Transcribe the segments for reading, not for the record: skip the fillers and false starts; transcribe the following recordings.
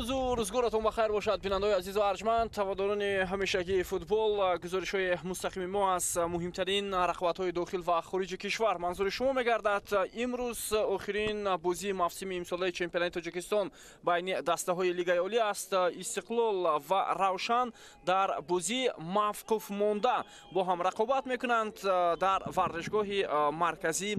Рӯзу рӯзгоратон ба хайр бошад, бинандаҳои азизу арҷманд, ҳаводорони ҳамешагии футбол. Гузоришҳои мустақими мо аз муҳимтарин рақобатҳои дохил ва хориҷи кишвар манзури шумо мегардад. Имрӯз охирин бозии мавсими имсолаи чемпионати Тоҷикистон байни дастаҳои Лигаи Олӣ аст. Истиқлол ва Равшан дар бозии мавқуф монда бо ҳам рақобат мекунанд дар варзишгоҳи марказии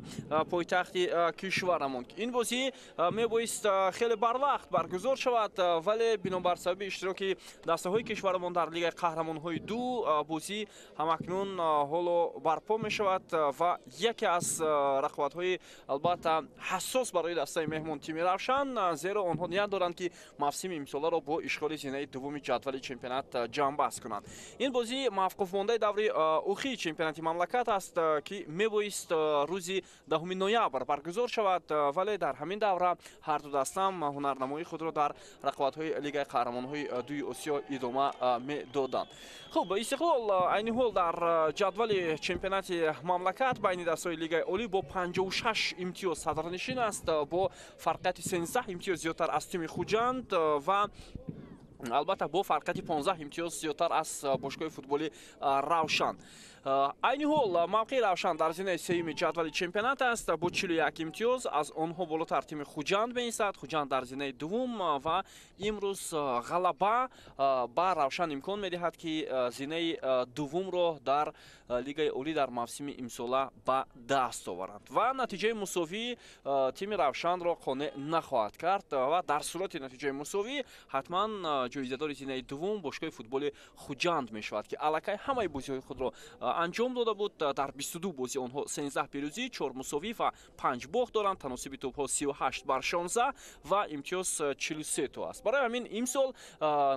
пойтахти кишварамон. Ин бозӣ мебоист хеле барвақт баргузор шавад, вале бинобар сабаби иштироки дастаҳои кишварамон дар Лигаи қаҳрамонҳои ду бозӣ ҳамакнун ҳоло барпо мешавад ва яке аз рақобатҳои албатта ҳассос барои дастаи меҳмон тими Равшан, зеро онҳо ният доранд, ки мавсими имсоларо бо ишғоли зинаи дуввуми ҷадвали чемпионат ҷамъбаст кунанд. Ин бозӣ мавқуфмондаи даври охири чемпионати мамлакат аст, ки мебоист рӯзи 10 ноябр баргузор шавад, вале дар ҳамин давра ҳарду дастам ҳунарнамоии худро дар рақобатҳои Лигаи қаҳрамонҳои дуи Осиё идома медоданд. Хуб, Истиқлол айни ҳол дар ҷадвали чемпионати мамлакат байни дастаҳои Лигаи Олӣ бо 56 имтиёз садрнишин аст, бо фарқияти 13 имтиёз зиёдтар аз тими Хуҷанд ва албатта бо фарқияти 15 имтиёз зиёдтар аз бошгоҳи футболи Равшан. Айни ҳол мавқеи Равшан дар зинаи сеюми ҷадвали чемпионат аст бо 41 имтиёз. Аз онҳо болотар тими Хуҷанд меистад. Хуҷанд дар зинаи дуввум ва имрӯз ғалаба ба Равшан имкон медиҳад, ки зинаи дуввумро дар Лигаи Олӣ дар мавсими имсола ба даст оваранд ва натиҷаи мусовӣ тими Равшанро қонеъ нахоҳад кард ва дар сурати натиҷаи мусовӣ ҳатман ҷоизадори зинаи дуввум бошгоҳи футболи Хуҷанд мешавад, ки аллакай ҳамаи бозиҳои худро анҷом дода буд. Дар 22 бозӣ онҳо 13 пирӯзӣ, 4 мусовӣ ва 5 бохт доранд. Таносиби тӯбҳо 38 бар 16 ва имтиёз 43 то аст. Барои ҳамин имсол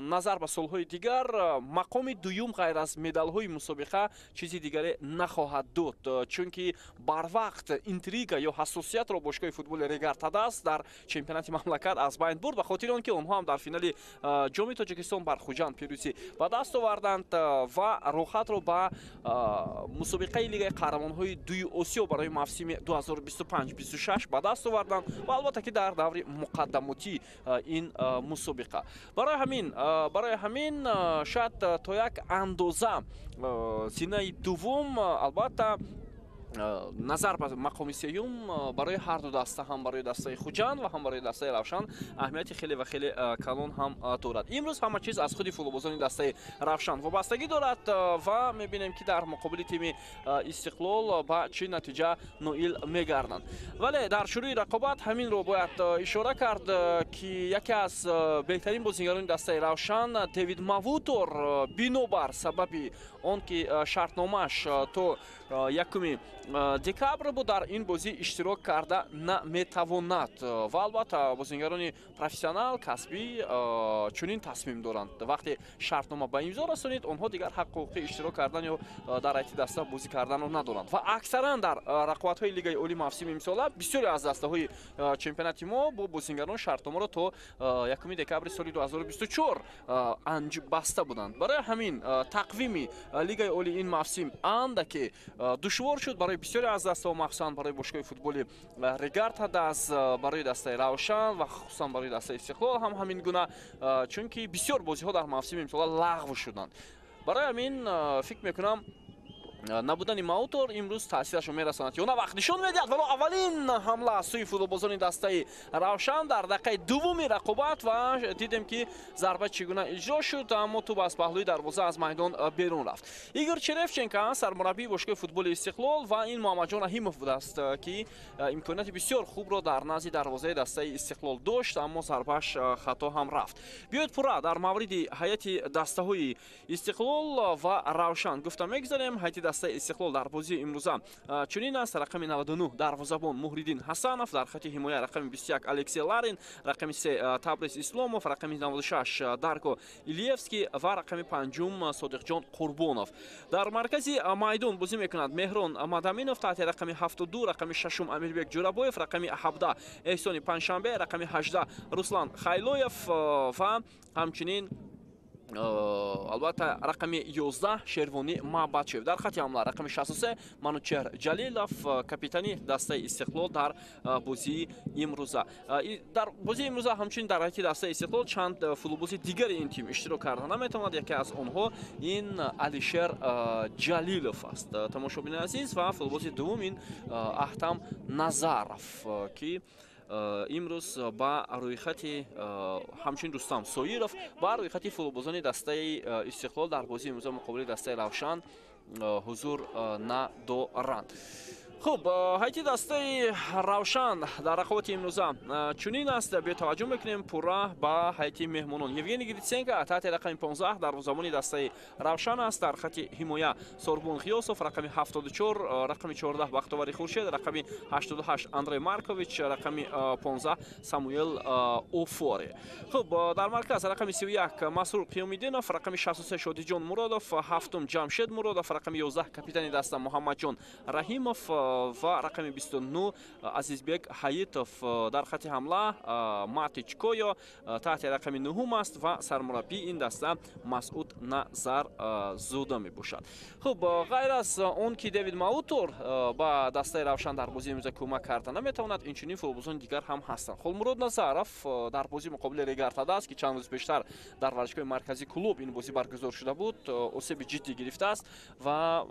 назар ба солҳои дигар мақоми дуюм ғайр аз медалҳои мусобиқа чизи дигаре нахоҳад дод, чунки барвақт интрига ё ҳассосиятро бошгоҳи футболи Регар ТадАЗ дар чемпионати мамлакат аз байн бурд, ба хотири он ки онҳо ҳам дар финали Ҷоми Тоҷикистон бар Хуҷанд пирӯзӣ ба даст оварданд ва роҳхатро ба мусобиқаи Лигаи қаҳрамонҳои дуи Осиё барои мавсими 2025-26 ба даст оварданд ва албатта ки дар даври муқаддамотии ин мусобиқа. Барои ҳамин шояд то як андоза зинаи дуввум албатта назар ба мақоми сеюм барои ҳарду даста, ҳам барои дастаи Хуҷанд ва ҳам барои дастаи Равшан, аҳамияти хеле ва хеле калон ҳам дорад. Имрӯз ҳама чиз аз худи футболбозони дастаи Равшан вобастагӣ дорад ва мебинем, ки дар муқобили тими Истиқлол ба чӣ натиҷа ноил мегарданд. Вале дар шурӯи рақобат ҳаминро бояд ишора кард, ки яке аз беҳтарин бозигарони дастаи Равшан Дэвид Мавутор бинобар сабаби он ки шартномааш то 1 декабр буд, дар ин бозӣ иштирок карда наметавонад. Ва албатта бозигарони профессионал, касбӣ чунин тасмим доранд: вақте шартнома ба имзо расонид, онҳо дигар ҳаққи иштирок кардан ё дар ҳайати даста бозӣ карданро надоранд. Ва аксаран дар рақобатҳои Лигаи Олӣ мавсими имсола бисёре аз дастаҳои чемпионати мо бо бозигарон шартномаро то 1 декабри соли 2024 баста буданд. Барои ҳамин тақвими Лигаи Олӣ ин мавсим андаке душвор шуд барои бисёре аз дастаҳо, махсусан барои бошгоҳи футболи Регар ТадАЗ, барои дастаи Равшан ва хусусан барои дастаи Истиқлол ҳам ҳамин гуна, чунки бисёр бозиҳо дар мавсими имсола лағв шуданд. Барои ҳамин фикр мекунам, набудани Маутор имрӯз таъсирашро мерасонад ё на, вақт нишон медиҳад. Вало аввалин ҳамла аз сӯи футболбозони дастаи Равшан дар дақиқаи дуввуми рақобат ва дидем, ки зарба чӣ гуна иҷро шуд, аммо тӯб аз паҳлӯи дарвоза аз майдон берун рафт. Игор Черевченко, сармураббии бошгоҳи футболи Истиқлол, ва ин Муҳаммадҷон Раҳимов будааст, ки имконияти бисёр хубро дар назди дарвозаи дастаи Истиқлол дошт, аммо зарбааш хато ҳам рафт. Биёед, пурра дар мавриди ҳайати дастаҳои Истиқлол ва Равшан гуфта мегузарем. Ҳайати дастаи Истиқлол дар бозии имрӯза чунин аст: рақами 99 дарвозабон Муҳриддин Ҳасанов, дар хати ҳимоя рақами 21 Алексей Ларин, рақами 3 Табриз Исломов, рақами 96 Дарко Илиевский ва рақами панҷум Содиқҷон Қурбонов. Дар маркази майдон бозӣ мекунад Меҳрон Мадаминов таҳти рақами 72, рақами шашум Амирбек Ҷурабоев, рақами 17 Эҳсони Панҷшанбе, рақами 18 Руслан Хайлоев ва ҳамчунин Албатта, рақами 11 Шервонӣ Маъбадшоев. Дар хати ҳамла рақами 63 Манучеҳр Ҷалилов, капитани дастаи Истиқлол дар бозии имрӯза. Дар бозии имрӯза ҳамчунин дар ҳайати дастаи Истиқлол чанд футболбози дигари ин тим иштирок карда наметавонад. Яке аз онҳо ин Алишер Ҷалилов аст, тамошобини азиз, ва футболбози дуввум ин Аҳтам Назаров, ки имрӯз ба рӯйхати, ҳамчунин Рустам Соиров ба рӯйхати футболбозони дастаи Истиқлол дар бозии имрӯза муқобили дастаи Равшан ҳузур надоранд. Хуб, ҳайати дастаи Равшан дар рақобати имрӯза чунин аст. Бетаваҷҷӯҳ мекунем пурра ба ҳайати меҳмонон. Евгений Гритсенко таҳти рақами 15 дарвозабони дастаи Равшан аст. Дар хати ҳимоя Сорбон Ғиёсов, рақами 74, рақами 14 Бахтовари Хуршед, рақами 88 Андрей Маркович, рақами 15 Самуэл Офоре. Хуб, дар марказ рақами 31 Масрур Қиёмиддинов, рақами 63 Шодиҷон Муродов, ҳафтум Ҷамшед Муродов, рақами 11 капитани даста Муҳаммадҷон Раҳимов ва рақами 29 Азизбек Ҳаитов. Дар хати ҳамла Матич Койо таҳти рақами 9 аст ва сармураббии ин даста Масъуд Назарзода мебошад. Хуб, ғайр аз он ки Дэвид Маутор ба дастаи Равшан дар бозии имрӯза кӯмак карда наметавонад, инчунин футболбозони дигар ҳам ҳастанд. Холмурод Назаров дар бозии муқобили Регар Тадас, ки чанд рӯз пештар дар варзишгоҳи марказии клуб ин бозӣ баргузор шуда буд, осеби ҷиддӣ гирифтааст ва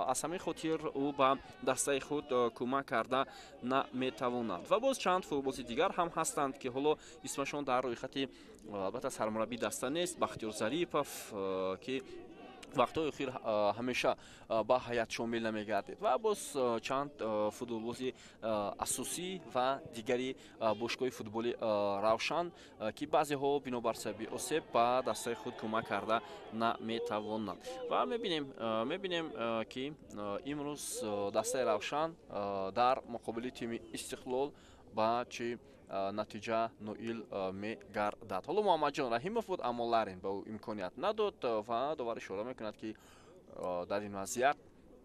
аз ҳамин хотир ӯ ба дастаи худ кӯмак карда наметавонад. Ва боз чанд футболбози дигар ҳам ҳастанд, ки ҳоло исмашон дар рӯйхати, албатта, сармураббии даста нест. Бахтиёр Зарипов, ки вақтҳои охир ҳамеша ба ҳайат шомил намегардид, ва боз чанд футболбози асосӣ ва дигари бошгоҳи футболи Равшан, ки баъзеҳо бинобар сабаби осеб ба дастаи худ кӯмак карда наметавонанд. Ва мебинем, ки имрӯз дастаи Равшан дар муқобили тими Истиқлол ба чӣ натиҷа ноил мегардад. Ҳоло Муҳаммадҷон Раҳимов буд, аммо Ларин ба ӯ имконият надод ва довар ишора мекунад, ки дар ин вазъият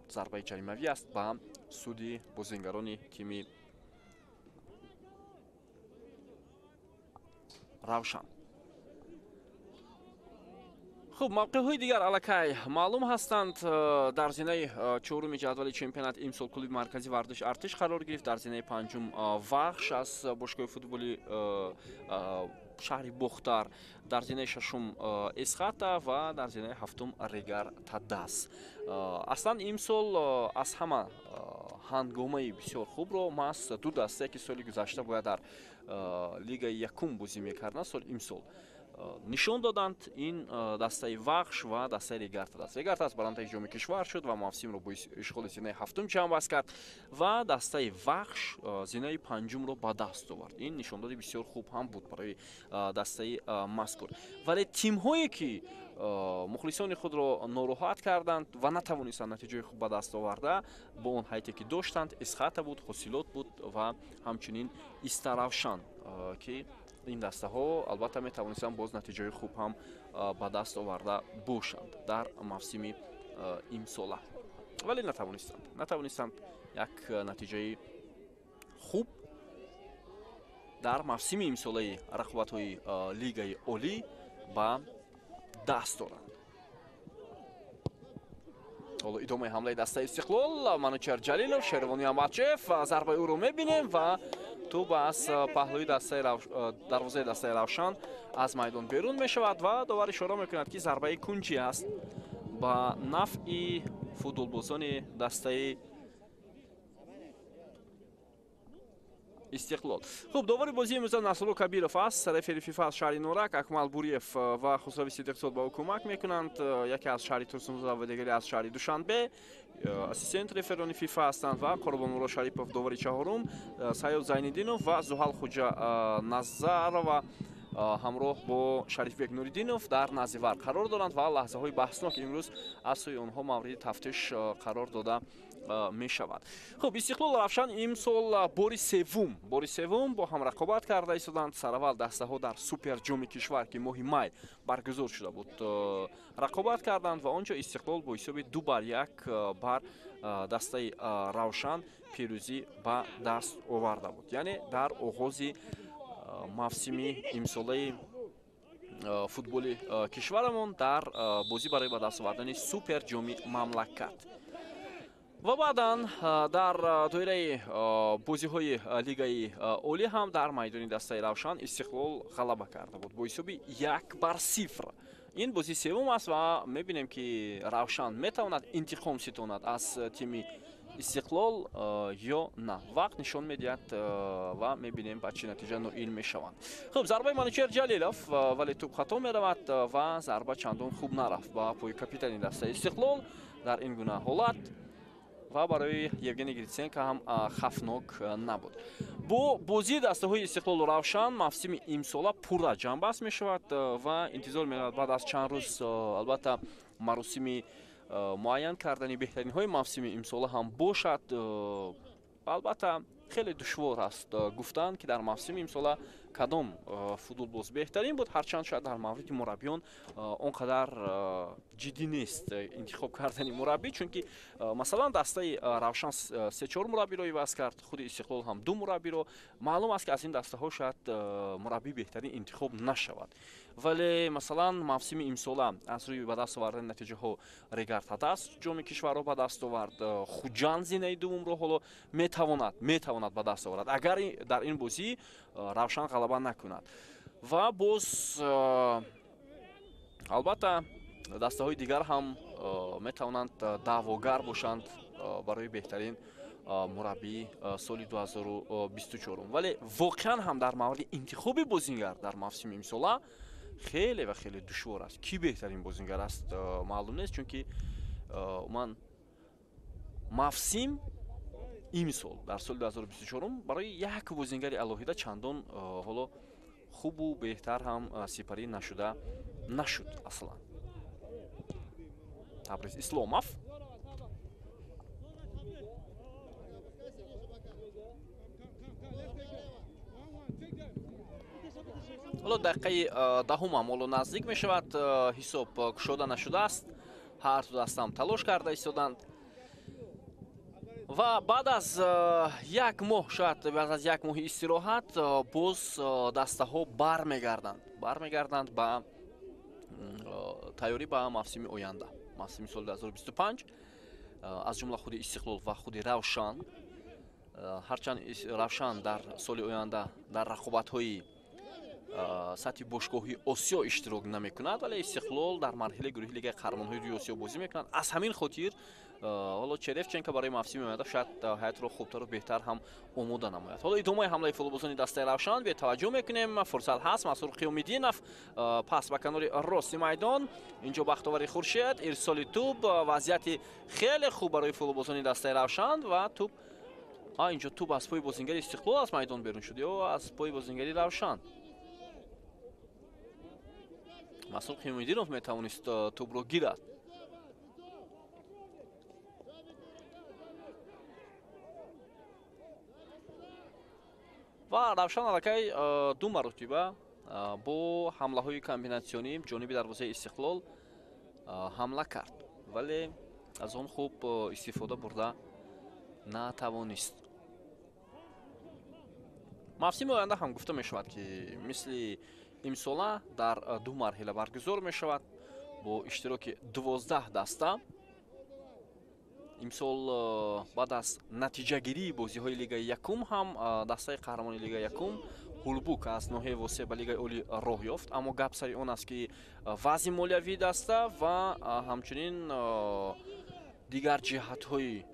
зарбаи ҷаримавӣ аст ба суди бозингарони тими Равшан. Хуб, мавқеъҳои дигар аллакай маълум ҳастанд. Дар зинаи чоруми ҷадвали чемпионат имсол клуби марказии варзиш Артиш қарор гирифт. Дар зинаи панҷум Вахш аз бошгоҳи футболи шаҳри Бохтар, дар зинаи шашум Эсхата ва дар зинаи ҳафтум Регар Тадас. Аслан имсол аз ҳама ҳангомаи бисёр хубро маҳз ду дастае, ки соли гузашта бояд дар лигаи якум бозӣ мекарданд, соли имсол нишон доданд, ин дастаи Вахш ва дастаи Регар Тадас. Регар Тадас барандаи ҷоми кишвар шуд ва мавсимро бо ишғоли зинаи ҳафтум ҷамъбаст кард ва дастаи Вахш зинаи панҷумро ба даст овард. Ин нишондоди бисёр хуб ҳам буд барои дастаи мазкур. Вале тимҳое, ки мухлисони худро нороҳат карданд ва натавонистанд натиҷаи хуб ба даст оварда бо он ҳайате, ки доштанд, Эсхата буд, Ҳосилот буд ва ҳамчунин Истаравшан, ки ин дастаҳо албатта метавонистанд боз натиҷаи хуб ҳам ба даст оварда бошанд дар мавсими имсола, вале натавонистанд як натиҷаи хуб дар мавсими имсолаи рақобатҳои лигаи олӣ ба даст доранд. Ҳоло идомаи ҳамлаи дастаи Истиқлол. Манучар Ҷалилов, Шервони Амачев, зарбаи ӯро мебинем ва тӯб аз паҳлӯи дарвозаи дастаи Равшан аз майдон берун мешавад ва довар ишора мекунад, ки зарбаи кунҷӣ аст ба нафъи футболбозони дастаи Истиқлол. Хуб, довари бозии имрӯза Насрулло Кабиров аст, рефери ФИФА аз шаҳри Норак Акмал Буриев ва Хусрави Сидиқзод ба ӯ кӯмак мекунанд. Яке аз шаҳри Турсунзода ва дигаре аз шаҳри Душанбе ассистент реферони ФИФА ҳастанд ва Қурбонмурод Шарипов довари чаҳорум, Сайёд Зайниддинов ва Зуҳал Хуҷа Назарова ҳамроҳ бо Шарифбек Нуриддинов дар назди вар қарор доранд ва лаҳзаҳои баҳснок имрӯз аз сӯи онҳо мавриди тафтиш қарор дода мешавад. Хуб, Истиқлол Равшан имсол бори севум бо ҳам рақобат карда истоданд. Сараввал дастаҳо дар суперҷоми кишвар, ки моҳи май баргузор шуда буд, рақобат карданд ва он ҷо Истиқлол бо ҳисоби 2-1 бар дастаи Равшан пирӯзӣ ба даст оварда буд, яъне дар оғози мавсими имсолаи футболи кишварамон дар бозӣ барои ба даст овардани супер ҷоми мамлакат. Ва баъдан дар доираи бозиҳои лигаи олӣ ҳам дар майдони дастаи Равшан Истиқлол ғалаба карда буд бо ҳисоби 1-0. Ин бозӣ севум аст ва мебинем, ки Равшан метавонад интиқом ситонад аз тими Истиқлол ё на. Вақт нишон медиҳад ва мебинем, ба чӣ натиҷа ноил мешаванд. Хуб, зарбаи Манучер Ҷалилов, вале тӯб хато меравад ва зарба чандон хуб нарафт ба пои капитани дастаи Истиқлол дар ин гуна ҳолат ва барои Евгений Гриценко ҳам хавфнок набуд. Бо бозии дастаҳои Истиқлолу Равшан мавсими имсола пурра ҷамъбаст мешавад ва интизор меравад баъд аз чанд рӯз, албатта, маросими муайян кардани беҳтаринҳои мавсими имсола ҳам бошад. Албатта, хеле душвор аст гуфтан, ки дар мавсими имсола кадом футболбоз беҳтарин буд, ҳарчанд шояд дар мавриди мураббиён он қадар ҷиддӣ нест интихоб кардани мураббӣ, чунки масалан дастаи Равшан 3-4 мураббиро иваз кард, худи Истиқлол ҳам 2 мураббиро. Маълум аст, ки аз ин дастаҳо шояд мураббии беҳтарин интихоб нашавад, вале масалан мавсими имсола аз рӯи ба даст овардани натиҷаҳо Регар Тадас ҷоми кишварро ба даст овард, Хуҷанд зинаи дуввумро ҳоло метавонад ба даст оварад, агар дар ин бозӣ Равшан ғалаба накунад. Ва боз албатта дастаҳои дигар ҳам метавонанд даъвогар бошанд барои беҳтарин мураббии соли 2024. Вале воқеан ҳам дар мавриди интихоби бозингар дар мавсими имсола хеле ва хеле душвор аст. Кӣ беҳтарин бозингар аст, маълум нест, чунки ман мавсим имсол дар соли 2024 барои як бозингари алоҳида чандон ҳоло хубу беҳтар ҳам сипарӣ нашуда нашуд аслан. Табриз Исломов ҳоло дақиқаи 10 ҳам ҳоло наздик мешавад, ҳисоб кушода нашудааст, ҳар ду дастам талош карда истоданд ва баъд аз як моҳ, шояд баъд аз як моҳи истироҳат, боз дастаҳо бармегарданд ба тайёрӣ ба мавсими оянда, мавсими соли 2025, аз ҷумла худи Истиқлол ва худи Равшан. Ҳарчанд Равшан дар соли оянда дар рақобатҳои сатҳи бошгоҳи Осиё иштирок намекунад, вале Истиқлол дар марҳилаи гурӯҳи лигаи қаҳрамонҳои рӯи Осиё бозӣ мекунад. Аз ҳамин хотир ҳоло Черевченко барои мавсими оянда шояд ҳайатро хубтару беҳтар ҳам омода намояд. Ҳоло идомаи ҳамлаи футболбозони дастаи Равшан бетаваҷҷӯҳ мекунем, фурсат ҳаст. Мансур Қиёмиддинов пас ба канори рости майдон, инҷо Бахтовари Хуршед, ирсоли тӯб, вазъияти хеле хуб барои футболбозони дастаи Равшан ва тӯб, инҷо тӯб аз пои бозингари Истиқлол аз майдон берун шуд ё аз пои бозингари Равшан. Мансур Қиёмиддинов метавонист тӯбро гирад. Ва Равшан аллакай 2 маротиба бо ҳамлаҳои комбинатсионӣ ҷониби дарвозаи Истиқлол ҳамла кард, вале аз он хуб истифода бурда натавонист. Мавсими оянда ҳам гуфта мешавад, ки мисли имсола дар 2 марҳила баргузор мешавад бо иштироки 12 даста. Имсол баъд аз натиҷагирии бозиҳои лигаи якум ҳам дастаи қаҳрамони лигаи якум Ҳулбук аз ноҳияи Восеъ ба лигаи олӣ роҳ ёфт, аммо гап сари он аст, ки вазъи молиявии даста ва ҳамчунин дигар ҷиҳатҳои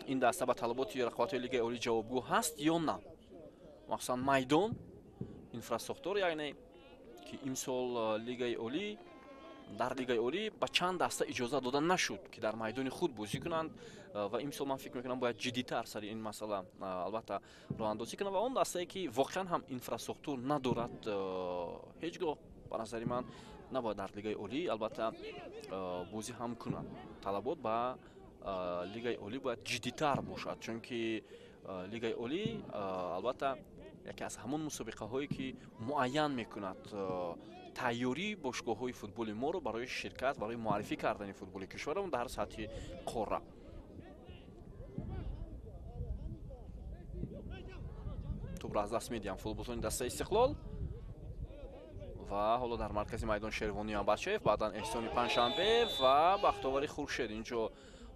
ин даста ба талаботи рақобатҳои лигаи олӣ ҷавобгӯ ҳаст ё на. Махсусан майдон, инфрасохтор, яъне ки имсол лигаи олӣ дар лигаи олӣ ба чанд даста иҷоза дода нашуд, ки дар майдони худ бозӣ кунанд ва имсол ман фикр мекунам бояд ҷиддитар сари ин масъала албатта роҳандозӣ кунанд ва он дастае, ки воқеан ҳам инфрасохтур надорад, ҳеҷ гоҳ ба назари ман набояд дар лигаи олӣ албатта бозӣ ҳам кунанд. Талабот ба лигаи олӣ бояд ҷиддитар бошад, чунки лигаи олӣ албатта яке аз ҳамон мусобиқаҳое, ки муайян мекунад тайёрии бошгоҳҳои футболи моро барои ширкат, барои муаррифӣ кардани футболи кишварамон дар сатҳи қорра. Тӯбро аз даст медиҳам футболбозони дастаи Истиқлол Ва ҳоло дар маркази майдон Шервони Мамбатшоев, баъдан Эҳсони Панҷшанбе ва Бахтовари Хуршед инҷо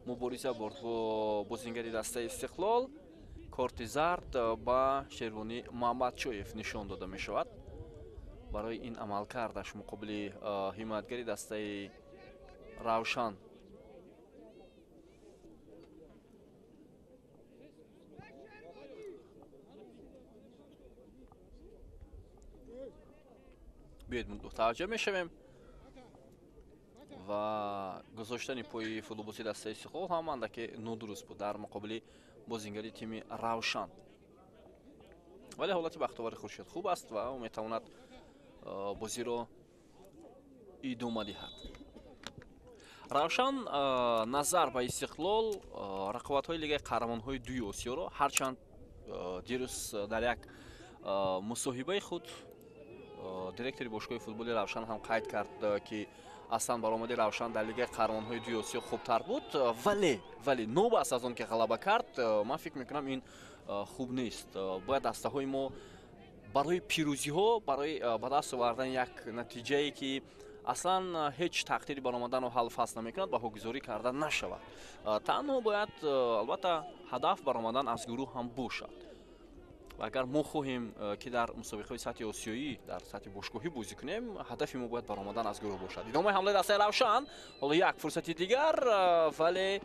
мубориза бурд бо бозингари дастаи Истиқлол. Корти зард ба Шервони Мамбатшоев нишон дода мешавад барои ин амалкардаш муқобили ҳимоятгари дастаи Равшан. Биёед мутаваҷҷӯҳ мешавем ва гузоштани пои футболбози дастаи Истиқлол ҳам андаке нодуруст буд дар муқобили бозингари тими Равшан. Вале ҳолати Бахтовари Хуршед хуб аст ва ӯ метавонад бозиро идома диҳад. Равшан назар ба Истиқлол рақобатҳои Лигаи қаҳрамонҳои дуи Осиёро ҳарчанд дирӯз дар як мусоҳибаи худ директори бошгоҳи футболи Равшан ҳам қайд кард, ки аслан баромади Равшан дар Лигаи қаҳрамонҳои дуи Осиё хубтар буд, вале нобаст аз он ки ғалаба кард, ман фикр мекунам ин хуб нест. Бояд дастаҳои мо барои пирӯзиҳо, барои ба даст овардани як натиҷае ки аслан ҳеҷ тақдири баромаданро ҳаллу фасл намекунад, баҳогузорӣ карда нашавад. Танҳо бояд албатта ҳадаф баромадан аз гурӯҳ ҳам бошад. Ва агар мо хоҳем ки дар мусобиқаҳои сатҳи осиёӣ дар сатҳи бошгоҳӣ бозӣ кунем, ҳадафи мо бояд баромадан аз гурӯҳ бошад. Идомаи ҳамлаи дастаи Равшан, ҳоло як фурсати дигар, вале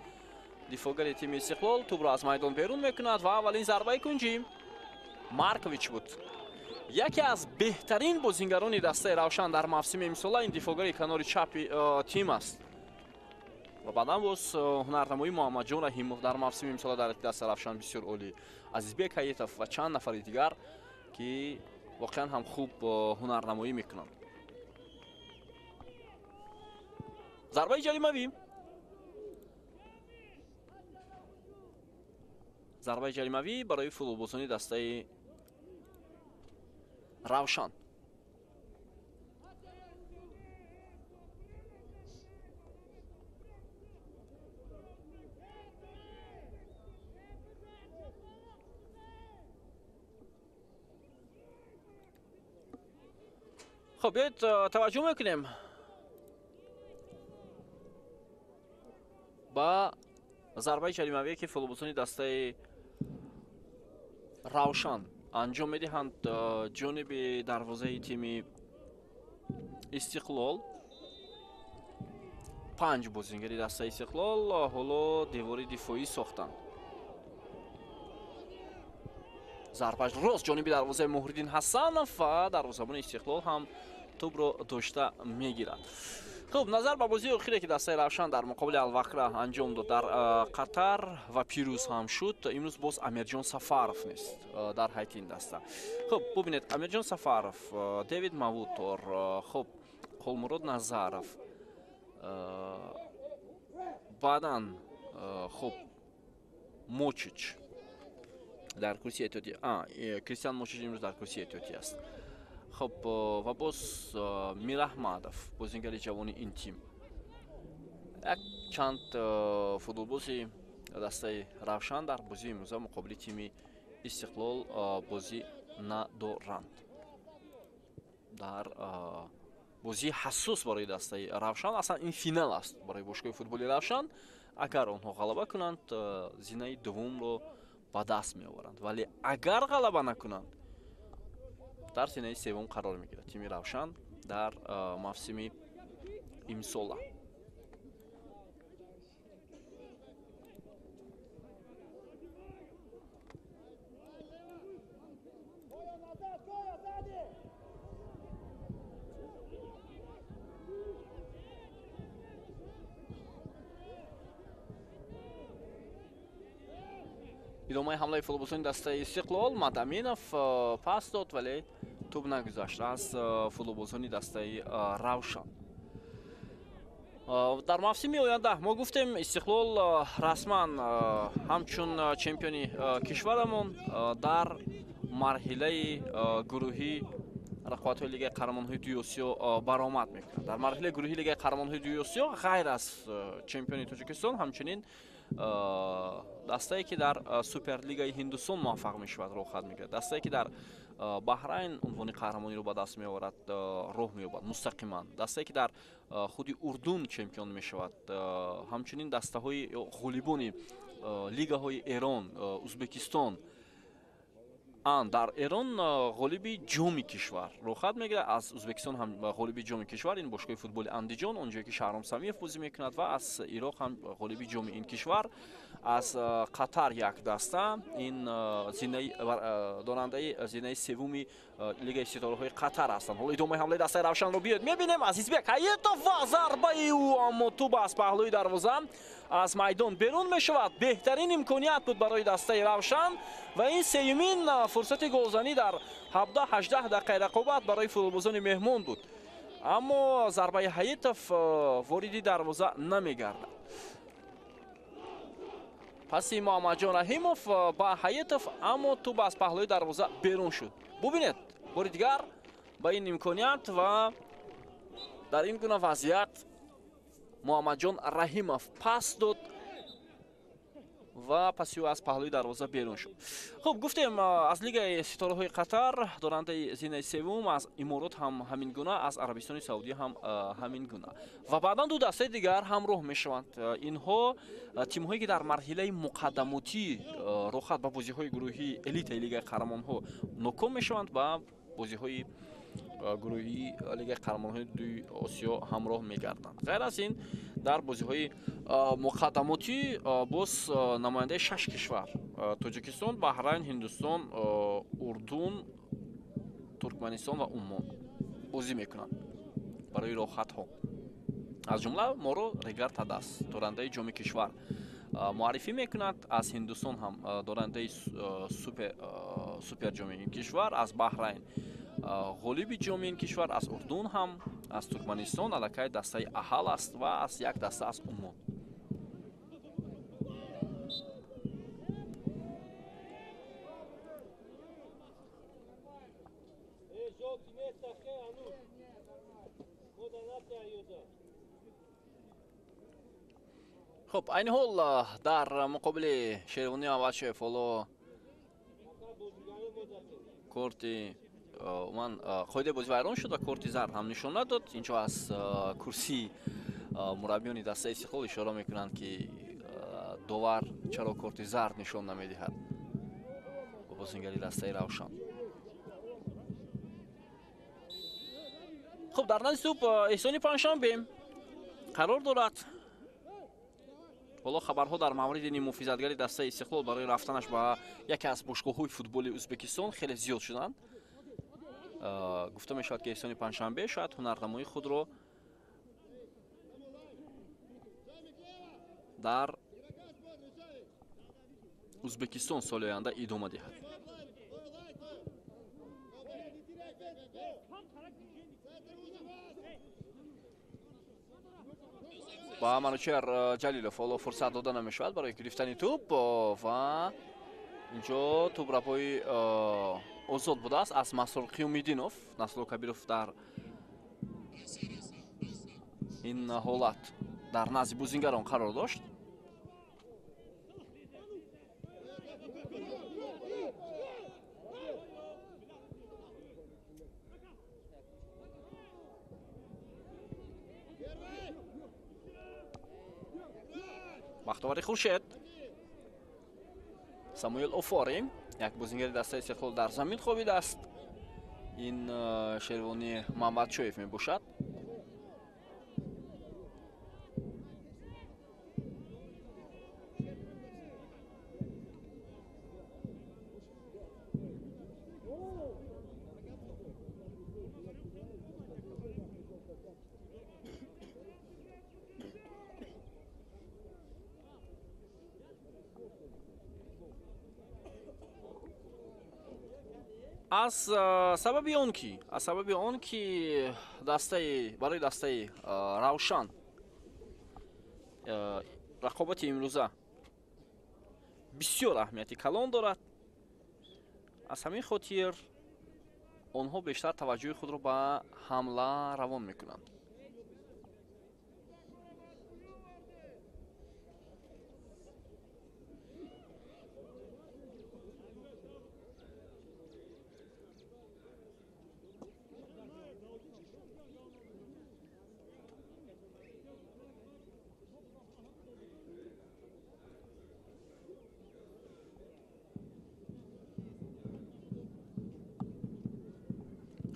дифоъгари тими Истиқлол тӯбро аз майдон берун мекунад ва аввалин зарбаи кунҷӣ Маркович буд. Яке аз беҳтарин бозингарони дастаи Равшан дар мавсими имсола ин дифоъгари канори чапи тим аст. Ва баъдан боз ҳунарнамоии Муҳаммадҷон Раҳимов дар мавсими имсола дар дастаи Равшан бисёр олӣ, Азизбек Ҳаитов ва чанд нафари дигар ки воқеан ҳам хуб ҳунарнамоӣ мекунанд. Зарбаи ҷаримавӣ. Зарбаи ҷаримавӣ барои футболбозони дастаи Равшан. Хуб, биёед таваҷҷӯҳ мекунем ба зарбаи ҷаримавие ки футболбозони дастаи Равшан анҷом медиҳанд ҷониби дарвозаи тими Истиқлол. 5 бозингари дастаи Истиқлол ҳоло девори дифоӣ сохтанд. Зарбаш рост ҷониби дарвозаи Муҳриддин Ҳасанов ва дарвозабони Истиқлол ҳам тӯбро дошта мегирад. Хуб, назар ба бозии охире ки дастаи Равшан дар муқобили Алвақра анҷом дод дар Қатар ва пирӯз ҳам шуд, имрӯз боз Амирҷон Сафаров нест дар ҳайати ин даста. Хуб, бубинед, Амирҷон Сафаров, Дэвид Мавутор, хуб, Қулмурод Назаров, баъдан хуб, Мочич дар курсии эҳтиётӣ, Кристиан Мочич имрӯз дар курсии эҳтиётӣ аст. Хуб, ва боз Мираҳмадов, бозингари ҷавони ин тим. Як чанд футболбози дастаи Равшан дар бозии имрӯза муқобили тими Истиқлол бозӣ надоранд. Дар бозии ҳассос барои дастаи Равшан, аслан ин финал аст барои бошгоҳи футболи Равшан. Агар онҳо ғалаба кунанд, зинаи дуввумро ба даст меоваранд, вале агар ғалаба накунанд, дар зинаи севум қарор мегирад тими Равшан дар мавсими имсола. Идомаи ҳамлаи футболбозони дастаи Истиқлол, Мадаминов пас дод, вале тӯб нагузашт аз футболбозони дастаи Равшан. Дар мавсими оянда мо гуфтем Истиқлол расман ҳамчун чемпиони кишварамон дар марҳилаи гурӯҳӣ рақобатҳои Лигаи қаҳрамонҳои дуи Осиё баромад мекунад. Дар марҳилаи гурӯҳи Лигаи қаҳрамонҳои дуи Осиё ғайр аз чемпиони Тоҷикистон ҳамчунин дастае ки дар Суперлигаи Ҳиндустон муваффақ мешавад роҳхат мегирад. Дастае ки дар Баҳрайн унвони қаҳрамониро ба даст меоварад, роҳ меёбад мустақиман. Дастае ки дар худи Урдун чемпион мешавад, ҳамчунин дастаҳои ғолибони лигаҳои Эрон, Узбекистон, дар Эрон ғолиби ҷоми кишвар роҳхат мегирад, аз Узбекистон ҳам ғолиби ҷоми кишвар ин бошгоҳи футболи Андиҷон, онҷое ки Шаҳром Самиев бозӣ мекунад, ва аз Ироқ ҳам ғолиби ҷоми ин кишвар, аз Қатар як даста, ин дорандаи зинаи севуми лигаи ситораҳои Қатар ҳастанд. Ҳоло идомаи ҳамлаи дастаи Равшанро биёед мебинем. Азизбек Ҳаетов ва зарбаи ӯ, аммо тӯб аз паҳлӯи дарвоза аз майдон берун мешавад. Беҳтарин имконият буд барои дастаи Равшан ва ин сеюмин фурсати голзанӣ дар 17-18 дақиқаи рақобат барои футболбозони меҳмон буд, аммо зарбаи Ҳаетов вориди дарвоза намегардад. Паси Муҳаммадҷон Раҳимов ба Ҳаетов, аммо тӯб аз паҳлӯи дарвоза берун шуд. Бубинед бори дигар ба ин имконият ва дар ин гуна вазъият Муҳаммадҷон Раҳимов пас дод ва паси ӯ аз паҳлӯи дарвоза берун шуд. Хуб, гуфтем аз лигаи ситораҳои Қатар дорандаи зинаи севум, аз Иморот ҳам ҳамин гуна, аз Арабистони Саудӣ ҳам ҳамин гуна ва баъдан ду дастаи дигар ҳамроҳ мешаванд. Инҳо тимҳое ки дар марҳилаи муқаддамотӣ роҳхат ба бозиҳои гурӯҳии элитаи лигаи қаҳрамонҳо ноком мешаванд, ба бозиҳои гурӯҳии лигаи қаҳрамонҳои дуи Осиё ҳамроҳ мегарданд. Ғайр аз ин дар бозиҳои муқаддамотӣ боз намояндаи 6 кишвар: Тоҷикистон, Баҳрайн, Ҳиндустон, Урдун, Туркманистон ва Уммон бозӣ мекунанд барои роҳхатҳо. Аз ҷумла моро Регар Тадас, дорандаи ҷоми кишвар, муаррифӣ мекунад. Аз Ҳиндустон ҳам дорандаи суперҷоми ин кишвар, аз Баҳрайн ғолиби ҷоми ин кишвар, аз Урдун ҳам, аз Туркманистон аллакай дастаи Аҳал аст ва аз як даста аз Уммон. Хуб, айни ҳол дар муқобили Шервони Авачев ҳоло корти ман қоидаи бозӣ вайрон шуд ва корти зард ҳам нишон надод. Инҷо аз курсии мураббиёни дастаи Истиқлол ишора мекунанд, ки довар чаро корти зард нишон намедиҳад ба бозингари дастаи Равшан. Хуб, дар назди тӯб Эҳсони Панҷшанбе қарор дорад. Ҳоло хабарҳо дар мавриди ниммуҳофизатгари дастаи Истиқлол барои рафтанаш ба яке аз бошгоҳҳои футболи Ӯзбекистон хеле зиёд шуданд. Гуфта мешавад, ки Эҳсони Панҷшанбе шояд ҳунарнамоии худро дар Ӯзбекистон соли оянда идома диҳад. Ба Манучер Ҷалилов ҳоло фурсат дода намешавад барои гирифтани тӯб ва инҷо тӯб рапои озод будааст аз Масрур Қиёмиддинов. Насрулло Кабиров дар ин ҳолат дар назди бозингарон қарор дошт. Бахтовари Хуршед, Самуэл Офори, як бозингари дастаи Истиқлол дар замин хобидааст. Ин Шервони Мамадшоев мебошад. Аз сабаби он ки барои дастаи Равшан рақобати имрӯза бисёр аҳамияти калон дорад, аз ҳамин хотир онҳо бештар таваҷҷӯҳи худро ба ҳамла равон мекунанд.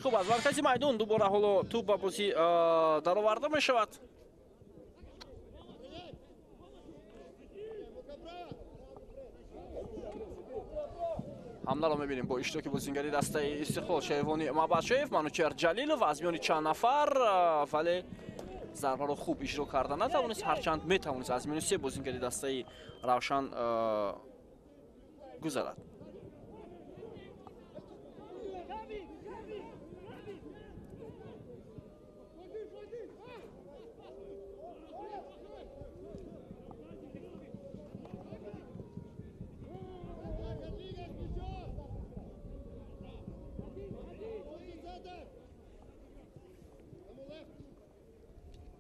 Хуб, аз маркази майдон дубора ҳоло тӯб ба бозӣ дароварда мешавад. Ҳамларо мебинем бо иштироки бозингари дастаи Истиқлол Шервони Мабадшоев, Манучер Ҷалилов аз миёни чанд нафар, вале зарбаро хуб иҷро карда натавонист, ҳарчанд метавонист аз миёни се бозингари дастаи Равшан гузарад.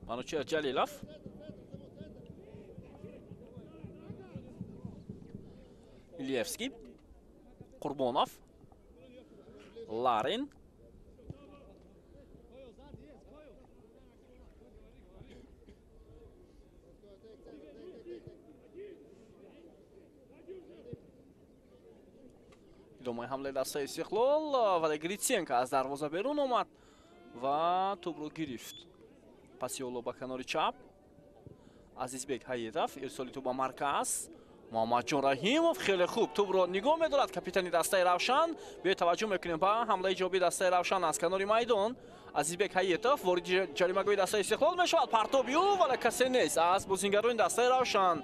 Манучер Ҷалилов Илиевский, Қурбонов, Ларин. Идомаи ҳамлаи дастаи Истиқлол, вале Гритсенко аз дарвоза берун омад ва тӯбро гирифт. Паси ҳоло ба канори чап Азизбек Ҳаитов, ирсоли тӯб ба марказ. Муҳаммадҷон Раҳимов хеле хуб тӯбро нигоҳ медорад, капитани дастаи Равшан. Биёед таваҷҷӯҳ мекунем ба ҳамлаи ҷавобии дастаи Равшан аз канори майдон. Азизбек Ҳаитов вориди ҷаримагоҳи дастаи Истиқлол мешавад. Партоби ӯ, вале касе нест аз бозингарони дастаи Равшан.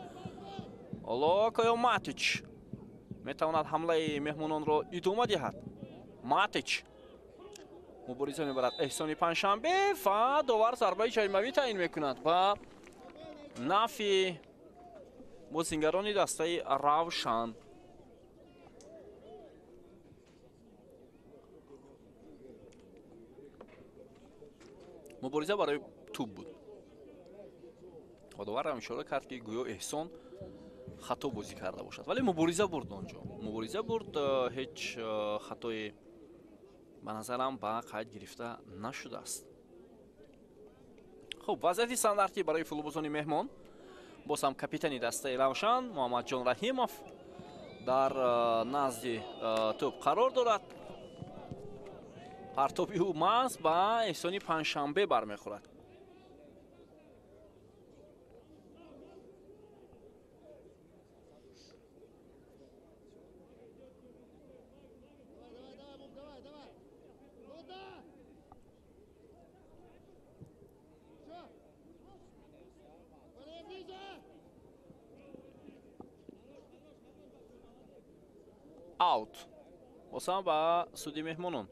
Ҳоло Коё Матич метавонад ҳамлаи меҳмононро идома диҳад. Матич мубориза мебарад Эҳсони Панҷшанбе ва довар зарбаи ҷаримавӣ таъин мекунад ба нафи бозингарони дастаи Равшан. Мубориза барои тӯб буд ва доварам ишора кард, ки гӯё Эҳсон хато бозӣ карда бошад, вале мубориза бурд онҷо. Мубориза бурд, ҳеҷ хатои ба назарам ба қайд гирифта нашудааст. Хуб, вазъияти стандартӣ барои футболбозони меҳмон. Боз ҳам капитани дастаи Равшан Муҳаммадҷон Раҳимов дар назди тӯб қарор дорад. Партоби ӯ маҳз ба Эҳсони Панҷшанбе бармехӯрад. Аут. Боз ҳам ба суди меҳмонон.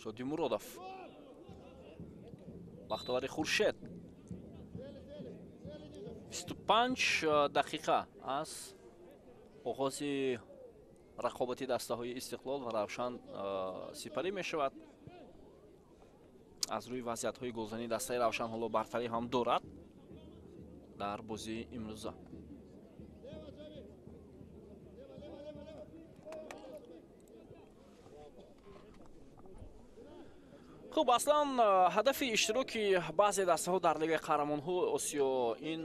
Шоди Муродов. Бахтовари Хуршед. 25 дақиқа аз оғози рақобати дастаҳои Истиқлол ва Равшан сипарӣ мешавад. Аз рӯи вазъиятҳои голзании дастаи Равшан ҳоло бартарӣ ҳам дорад дар бозии имрӯза. Хуб, аслан ҳадафи иштироки баъзе дастаҳо дар Лигаи қаҳрамонҳои Осиё ин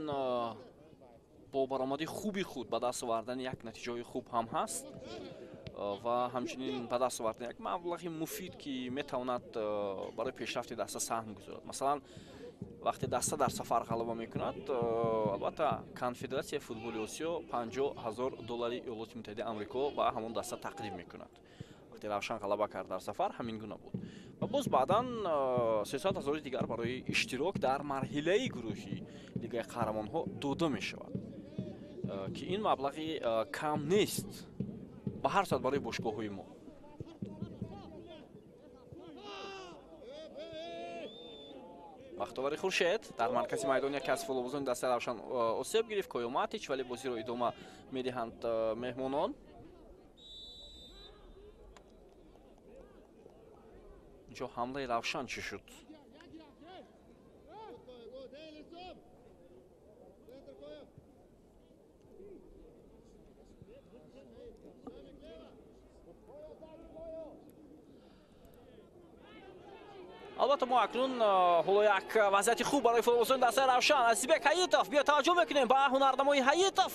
бо баромади хуби худ ба даст овардани як натиҷаҳои хуб ҳам ҳаст ва ҳамчунин ба даст овардани як маблағи муфид, ки метавонад барои пешрафти даста саҳм гузорад. Масалан, вақте даста дар сафар ғалаба мекунад, албатта Конфедератсияи футболи Осиё 50 000 доллари Иёлоти Муттаҳидаи Амрико ба ҳамон даста тақдим мекунад. Вақте Равшан ғалаба кард дар сафар, ҳамин гуна буд. Ва боз баъдан 300 ҳазори дигар барои иштирок дар марҳилаи гурӯҳи Лигаи қаҳрамонҳо дода мешавад, ки ин маблағи кам нест ба ҳар сурат барои бошгоҳҳои мо. Бахтовари Хуршед дар маркази майдон яке аз футболбозони дастаи Равшан осеб гирифт, Коё Матич, вале бозиро идома медиҳанд меҳмонон. Инҷо ҳамлаи Равшан чӣ шуд? Албатта мо акнун ҳоло як вазъияти хуб барои футболбозони дастаи Равшан. Азизбек Ҳаитов, биё таваҷҷӯҳ мекунем ба ҳунарнамои Ҳаитов.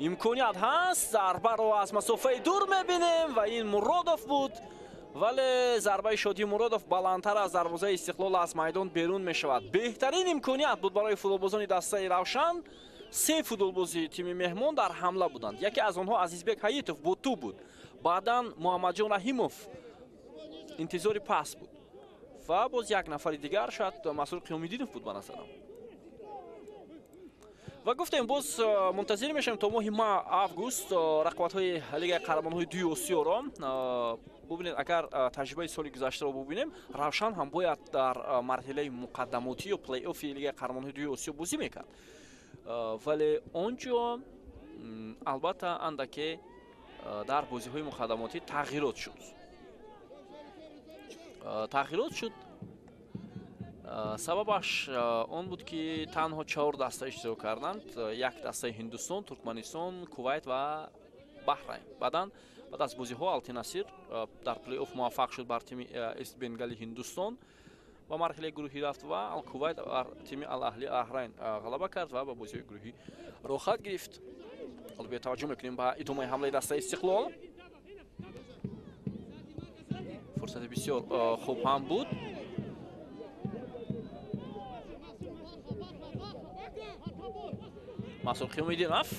Имконият ҳаст, зарбаро аз масофаи дур мебинем ва ин Муродов буд. Вале зарбаи Шодӣ Муродов баландтар аз дарвозаи Истиқлол аз майдон берун мешавад. Беҳтарин имконият буд барои футболбозони дастаи Равшан. Се футболбози тими меҳмон дар ҳамла буданд. Яке аз онҳо Азизбек Ҳаитов бо тӯб буд. Баъдан Муҳаммадҷон Раҳимов интизори пас буд ва боз як нафари дигар, шояд Масрур Қиёмиддинов буд ба назарам. Ва гуфтем, боз мунтазир мешавем то моҳи август рақобатҳои Лигаи қаҳрамонҳои дуи Осиёро. Бубинед, агар таҷрибаи соли гузаштаро бубинем, Равшан ҳам бояд дар марҳилаи муқаддамотӣ ё плей-оффи Лигаи қаҳрамонҳои дуи Осиё бозӣ мекард. Вале он ҷо албатта андаке дар бозиҳои муқаддамотӣ тағйирот шуд. Тағйирот шуд. Сабабаш он буд, ки танҳо 4 даста иштирок карданд. Як дастаи Ҳиндустон, Туркманистон, Кувайт ва Баҳрайн. Баъдан баъд аз бозиҳо Алтинасир дар плей-офф муваффақ шуд бар тими Эст Бенгали Ҳиндустон ва марҳилаи гурӯҳӣ рафт ва Ал-Кувайт бар тими Ал-Аҳли Баҳрайн ғалаба кард ва ба бозиҳои гурӯҳӣ роҳхат гирифт. Ҳоло биё таваҷҷӯҳ мекунем ба идомаи ҳамлаи дастаи Истиқлол. Фурсати бисёр хуб ҳам буд. Масрур Қиёмиддинов,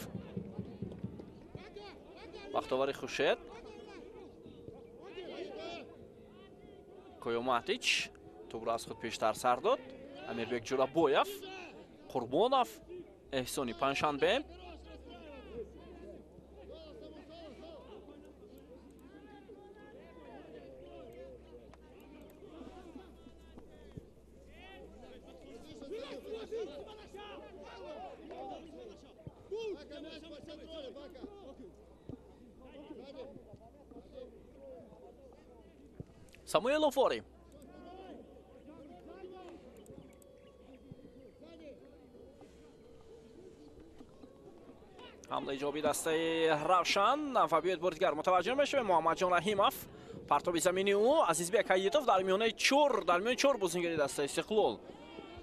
Бахтовари Хуршед, Коёматич тӯбро аз худ пештар сар дод. Амирбек Ҷурабоев, Қурбонов, Эҳсони Панҷшанбе. Самуэл Офори. Ҳамлаи ҷавоби дастаи Равшан ва биёед бори дигар мутаваҷҷӯҳ мешавем. Муҳаммадҷон Раҳимов, партоби замини ӯ, Азизбек Ҳаитов дар миёнаи чор бозингари дастаи Истиқлол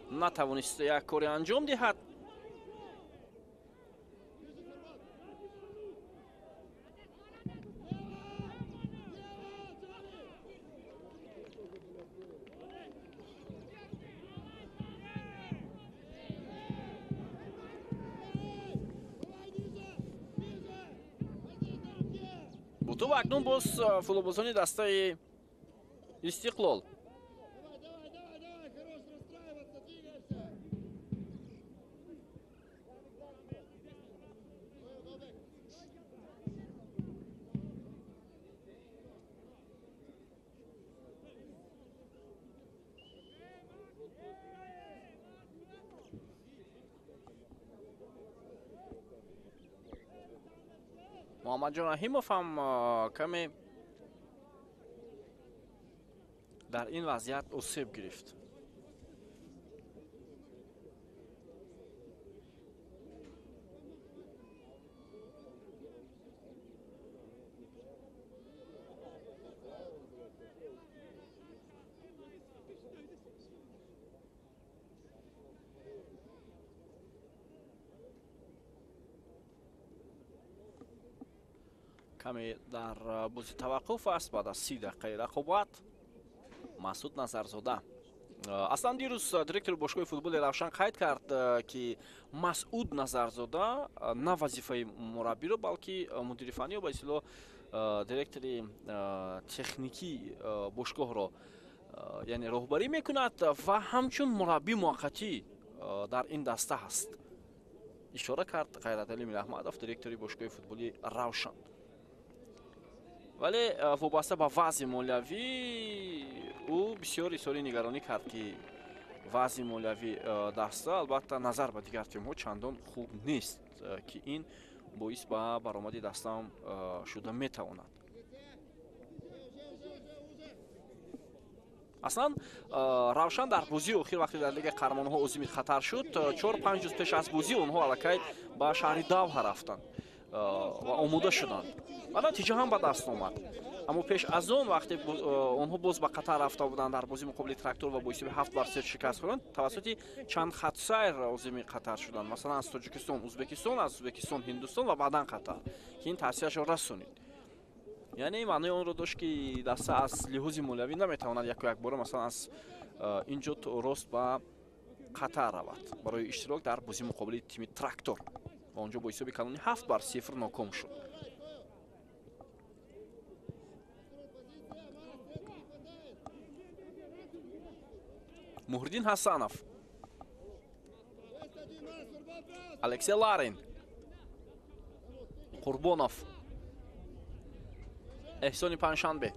натавонист як кори анҷом диҳад. Буту ва акнун боз футболбозони дастаи Истиқлол. Муҳаммадҷон Раҳимов ҳам каме дар ин вазъият осеб гирифт. Каме дар бозӣ таваққуф аст баъд аз 30 дақиқаи рақобат. Масуд Назарзода. Аслан дирӯз директори бошгоҳи футболи Равшан қайд кард, ки Масуд Назарзода на вазифаи мураббиро, балки мудири фаннӣ ё ба истилоҳ директори техникии бошгоҳро, яъне роҳбарӣ мекунад ва ҳамчун мураббӣ муваққатӣ дар ин даста ҳаст. Ишора кард Ғайраталӣ Мираҳмадов, директори бошгоҳи футболи Равшан. Вале вобаста ба вазъи молиявӣ ӯ бисёр изҳори нигаронӣ кард, ки вазъи молиявӣ даста албатта назар ба дигар тимҳо чандон хуб нест, ки ин боис ба баромади дастаам шуда метавонад. Аслан Равшан дар бозии охир вақте дар Лигаи қаҳрамонҳо озими хатар шуд, 4-5 рӯз пеш аз бозӣ онҳо аллакай ба шаҳри Давҳа рафтанд. ва омода шуданд ва натиҷа ҳам ба даст омад. Аммо пеш аз он вақте онҳо боз ба Қатар рафта буданд дар бозии муқобили Трактор ва бо ҳисоби 7-3 шикаст хӯрданд, тавассути чанд хатсайр озими Қатар шуданд. Масалан, аз Тоҷикистон Ӯзбекистон, аз Ӯзбекистон Ҳиндустон ва баъдан Қатар, ки ин таъсирашро расонид. Яъне маънои онро дошт, ки даста аз лиҳози молиявӣ наметавонад яку якбора масалан аз ин ҷо рост ба Қатар равад барои иштирок дар бозии муқобили тими Трактор ва онҷо бо ҳисоби калони 7-0 ноком шуд. Муҳриддин Ҳасанов, Алексей Ларин, Қурбонов, Эҳсони Панҷшанбе.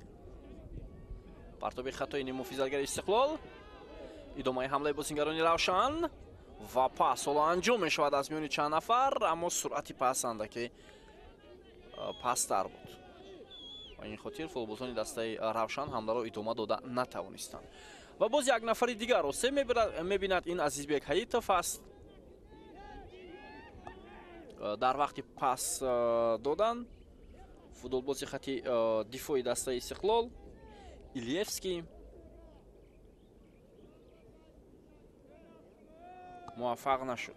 Партоби хатои ниммуҳофизатгари Истиқлол. Идомаи ҳамлаи бозингарони Равшан ва пас ҳоло анҷом мешавад аз миёни чанд нафар, аммо суръати пас андаке пасттар буд. Ва ин хотир футболбозони дастаи Равшан ҳамларо идома дода натавонистанд. Ва боз як нафари дигарро се мебинад, ин Азизбек Ҳаитов аст. Дар вақти пас додан футболбози хати дифои дастаи Истиқлол Илиевский муваффақ нашуд.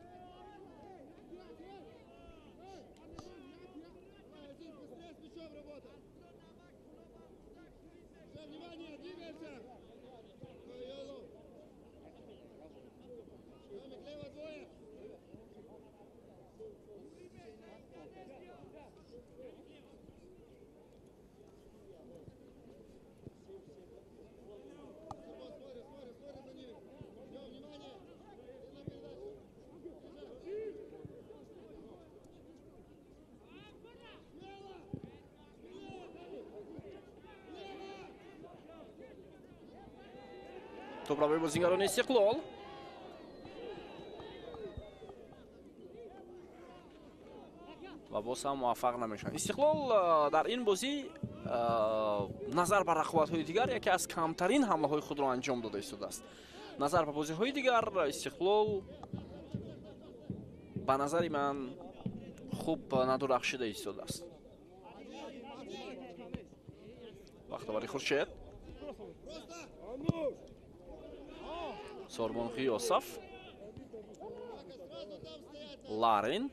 Топравои бозингарони Истиқлол. Ва боз ҳам муваффақ намешаванд. Истиқлол дар ин бозӣ назар ба рақобатҳои дигар яке аз камтарин ҳамлаҳои худро анҷом дода истодааст. Назар ба бозиҳои дигар Истиқлол ба назари ман хуб надурахшида истодааст. Вақтовари Хуршед, Сорбон Ғиёсов, Ларин,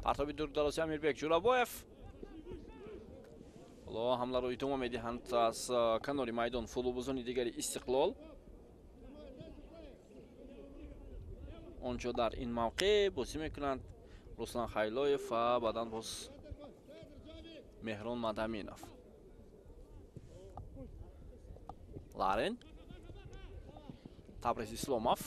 партоби дурдарози Амирбек Ҷӯрабоев. Ҳоло ҳамларо идома медиҳанд аз канори майдон футболбозони дигари Истиқлол. Онҷо дар ин мавқеъ бозӣ мекунанд Руслан Хайлоев ва баъдан боз Меҳрон Мадаминов. Ларин, Табриз Исломов,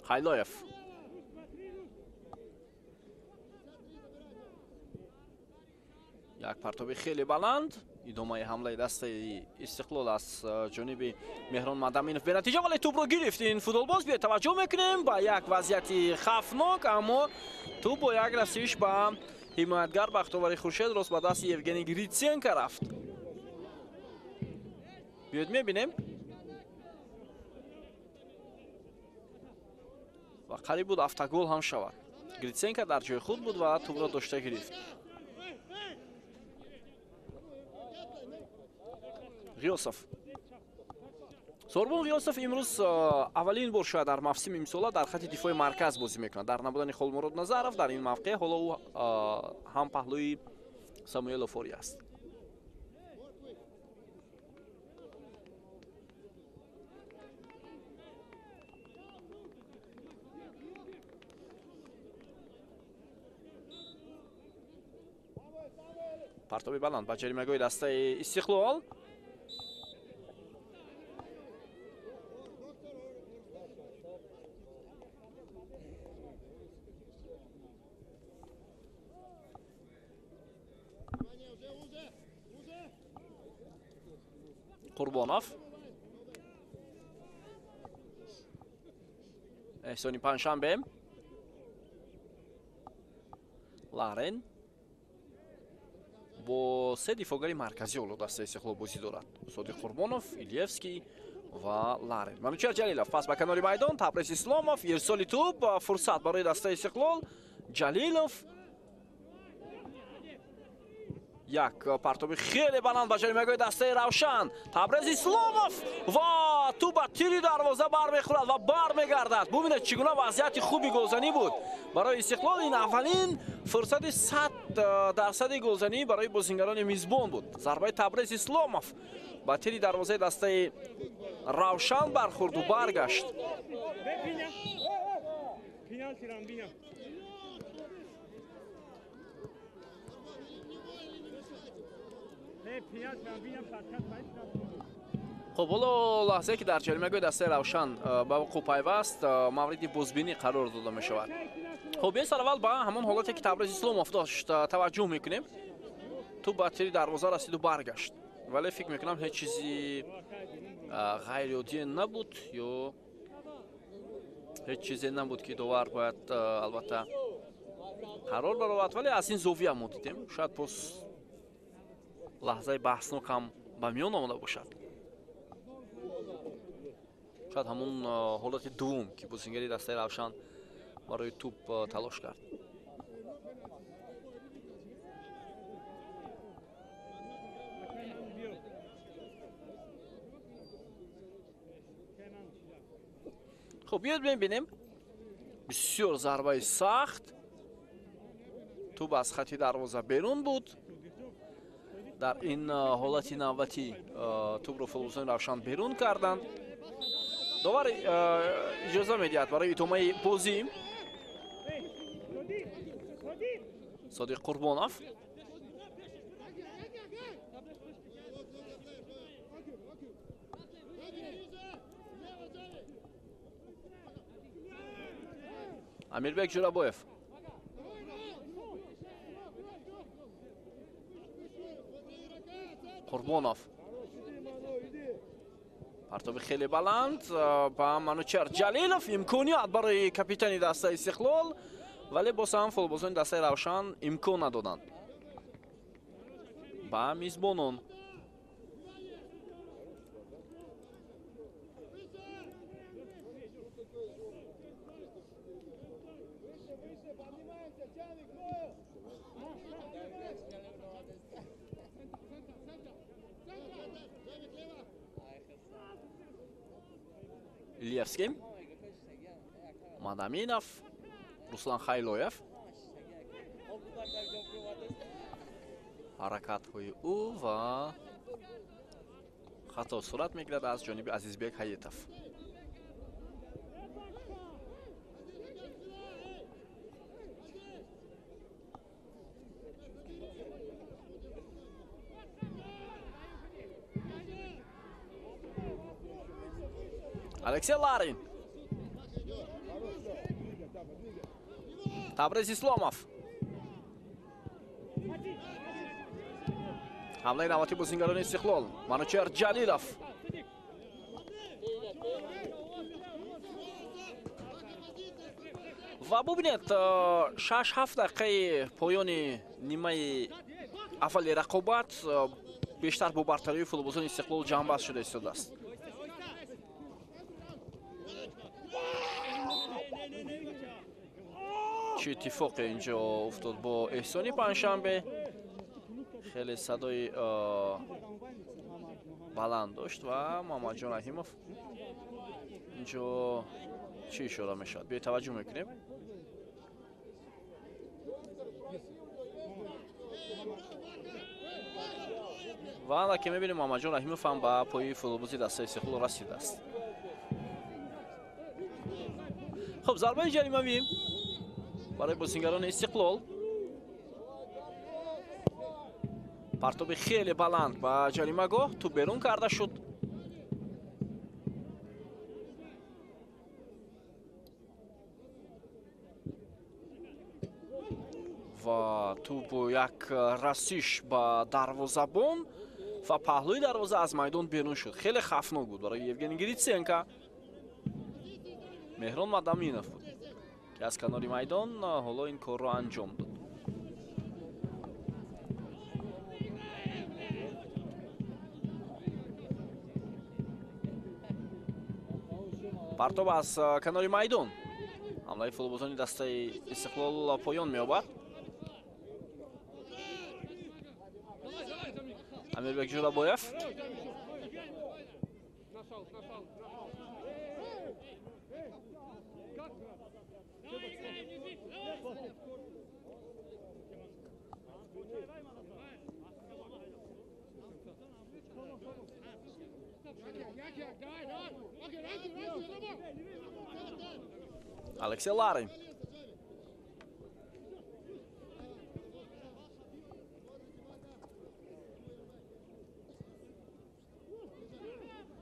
Хайлоев. Як партоби хеле баланд. Идомаи ҳамлаи дастаи Истиқлол аз ҷониби Меҳрон Мадаминов бенатиҷа, вале тӯбро гирифт ин футболбоз. Биё таваҷҷӯҳ мекунем ба як вазъияти хавфнок, аммо тӯб бо як расиш ба ҳимоятгар Бахтовари Хуршед рост ба дасти Евгений Гриценко рафт. Биёед мебинем. Ва қариб буд автогол ҳам шавад. Гриценко дар ҷои худ буд ва тӯбро дошта гирифт. Ғиёсов. Сорбон Ғиёсов имрӯз аввалин бор шояд дар мавсими имсола дар хати дифои марказ бозӣ мекунад. Дар набудани Холмурод Назаров дар ин мавқеъ ҳоло ӯ ҳам паҳлӯи Самуэл Офори аст. Партоби баланд ба ҷаримагоҳи дастаи Истиқлол. Қурбонов, Эҳсони Панҷшанбе, Ларен бо се дифоъгари марказӣ ҳоло дастаи Истиқлол бозӣ дорад: Содиқ Қурбонов, Илиевский ва Ларен. Манучар Ҷалилов пас ба канори майдон, Табрез Исломов, ирсоли тӯб, фурсат барои дастаи Истиқлол. Ҷалилов, як партоби хеле баланд ба ҷаримагоҳи дастаи Равшан. Табрез Исломов ва тӯб ба тири дарвоза бармехӯрад ва бармегардад. Бубинед, чӣ гуна вазъияти хуби голзанӣ буд барои Истиқлол. Ин аввалин фурсати 100% голзанӣ барои бозингарони мизбон буд. Зарбаи Табрез Исломов ба тири дарвозаи дастаи Равшан бархӯрду баргашт. Хуб, ҳоло лаҳзае ки дар ҷаримагоҳи дастаи Равшан ба вуқӯъ пайваст, мавриди бозбинӣ қарор дода мешавад. Хуб, биёед сараввал ба ҳамон ҳолате ки Табрез Исломов дошт таваҷҷӯҳ мекунем. Тӯб ба тири дарвоза расиду баргашт, вале фикр мекунам ҳеҷ чизи ғайриоддие набуд ё ҳеҷ чизе набуд ки довар бояд албатта қарор баровард, вале аз ин зовия мо дидем, шояд боз лаҳзаи баҳснок ҳам ба миён омада бошад. Шояд ҳамон ҳолати дуввум ки бозингари дастаи Равшан барои тӯб талош кард. Хуб, биёед мебинем. Бисёр зарбаи сахт, тӯб аз хати дарвоза берун буд. Дар ин ҳолати навбатӣ тӯбро футболбозони Равшан берун карданд. Довар иҷоза медиҳад барои идомаи бозӣ. Содиқ Қурбонов, Амирбек Ҷӯрабоев, Қурбонов, партоби хеле баланд ба Манучар Ҷалилов, имконият барои капитани дастаи Истиқлол, вале боз ҳам футболбозони дастаи Равшан имкон надоданд ба мизбонон. Ильевский, Мадаминов, Руслан Хайлоев. Ҳаракатҳои ӯ ва хато сурат мегирад аз ҷониби Азизбек Ҳаитов. Алексей Ларин, Табрез Исломов. Ҳамлаи навбатии бозингарони Истиқлол. Манучар Ҷалилов, ва бубинед, 6-7 дақиқаи поёни нимаи аввали рақобат бештар бо бартарии футболбозони Истиқлол ҷамъбаст шуда истодааст. Чӣ иттифоқе инҷо уфтод бо Эҳсони Панҷшанбе? Хеле садои баланд дошт ва Муҳаммадҷон Раҳимов инҷо чӣ ишора мешавад? Биёед таваҷҷӯҳ мекунем. Ва аллакай мебинем, Муҳаммадҷон Раҳимов ҳам ба пои футболбози дастаи Истиқлол расидааст. Хуб, зарбаи ҷаримавӣ барои бозингарони Истиқлол. Партоби хеле баланд ба ҷаримагоҳ, тӯб берун карда шуд. Ва тӯб бо як расиш ба дарвозабон ва паҳлӯи дарвоза аз майдон берун шуд. Хеле хавфнок буд барои Евгений Гриценко. Меҳрон Мадаминов буд, ки аз канори майдон ҳоло ин корро анҷом дод. Партоб аз канори майдон. Ҳамлаи футболбозони дастаи Истиқлол поён меёбад. Амирбек Ҷӯрабоев. Алексей Ларин.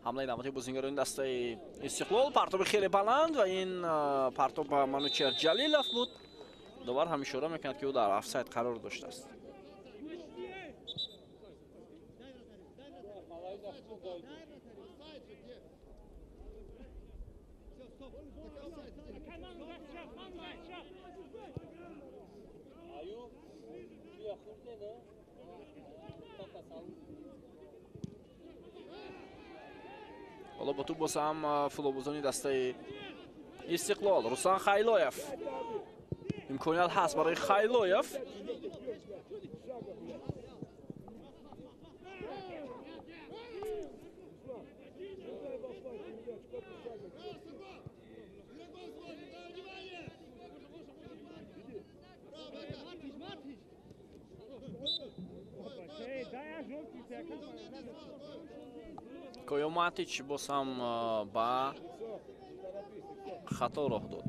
Ҳамлаи навбатии бозингарони дастаи Истиқлол. Партоби хеле баланд ва ин партоб ба Манучер Ҷалилов буд. Довар ҳам ишора мекунад, ки ӯ дар офсайд қарор доштааст. Ҳоло бо тӯб боз ҳам футболбозони дастаи Истиқлол. Руслан Хайлоев. Имконият ҳаст барои Хайлоев. Коё Матич боз ҳам ба хато роҳ дод.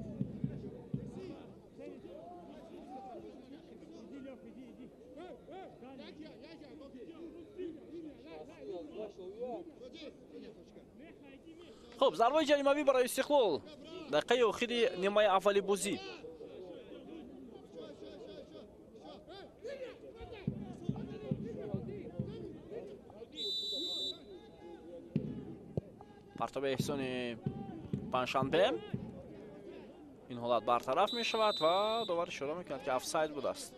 Хуб, зарбаи ҷаримавӣ барои Истиқлол. Дақиқаи охири нимаи аввали бозӣ. Партоби эҳсони панҷшанбе. Ин ҳолат бартараф мешавад ва довар ишора мекунад, ки офсайд будааст.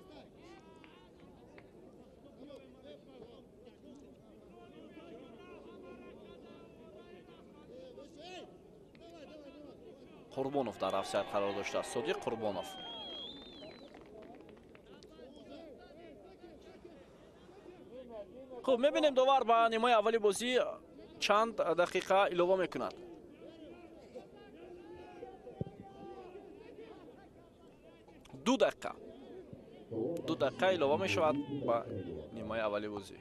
Қурбонов дар офсайд қарор доштааст. Содиқ Қурбонов. Хуб, мебинем довар ба нимаи аввали бозӣ чанд дақиқа илова мекунад. 2 дақиқа. 2 дақиқа илова мешавад ба нимаи аввали бозӣ.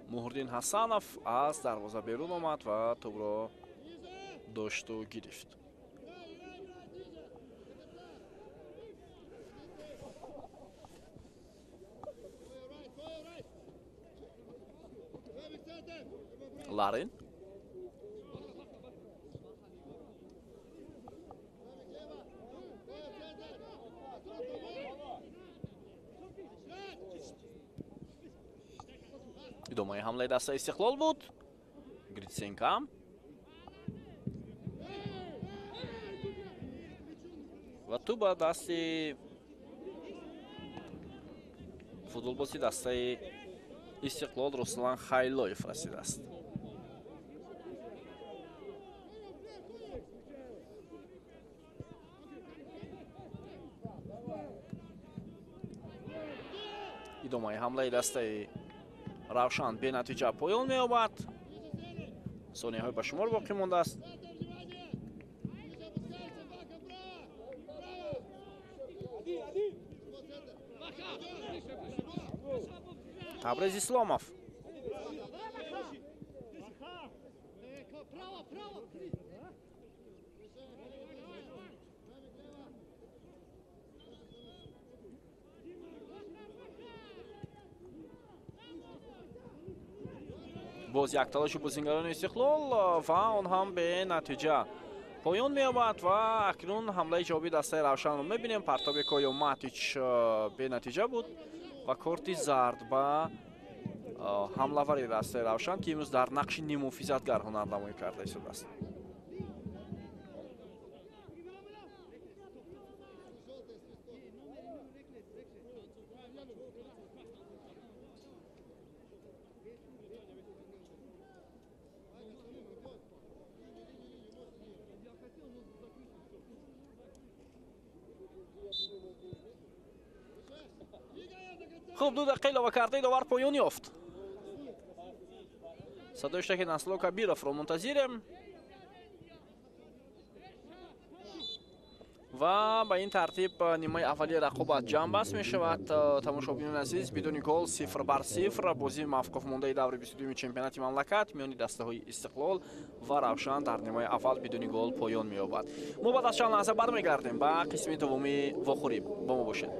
Муҳриддин Ҳасанов аз дарвоза берун омад ва тӯбро дошту гирифт. Ларин. Идомаи ҳамлаи дастаи Истиқлол буд. Гриценко. Ва тӯб ба дасти футболбози дастаи Истиқлол Руслан Хайлоев расидааст. Идомаи ҳамлаи дастаи Равшан бенатиҷа поён меёбад. Сонияҳои ба шумор боқӣ мондааст. Табрез Исломов. Боз як талоши бозингарони Истиқлол ва он ҳам бенатиҷа Поён меёбад ва акнун ҳамлаи ҷавобии дастаи Равшанро мебинем. Партоби Койо Матич бенатиҷа буд ва корти зард ба ҳамлавари дастаи Равшан, ки имрӯз дар нақши ниммуҳофизатгар ҳунарнамоӣ карда истодааст. Хуб, 2 дақиқа иловакардаи довар поён ёфт. Садои штаки Насло Кабировро мунтазирем ва ба ин тартиб нимаи аввалии рақобат ҷамъбаст мешавад. Тамошобинони азиз, бидуни гол 0-0 бозии мавқуфмондаи даври 22-юми чемпионати мамлакат миёни дастаҳои Истиқлол ва Равшан дар нимаи аввал бидуни гол поён меёбад. Мо баъд аз чанд лаҳза бармегардем ба қисми дуввуми вохӯрӣ. Бо мо бошед.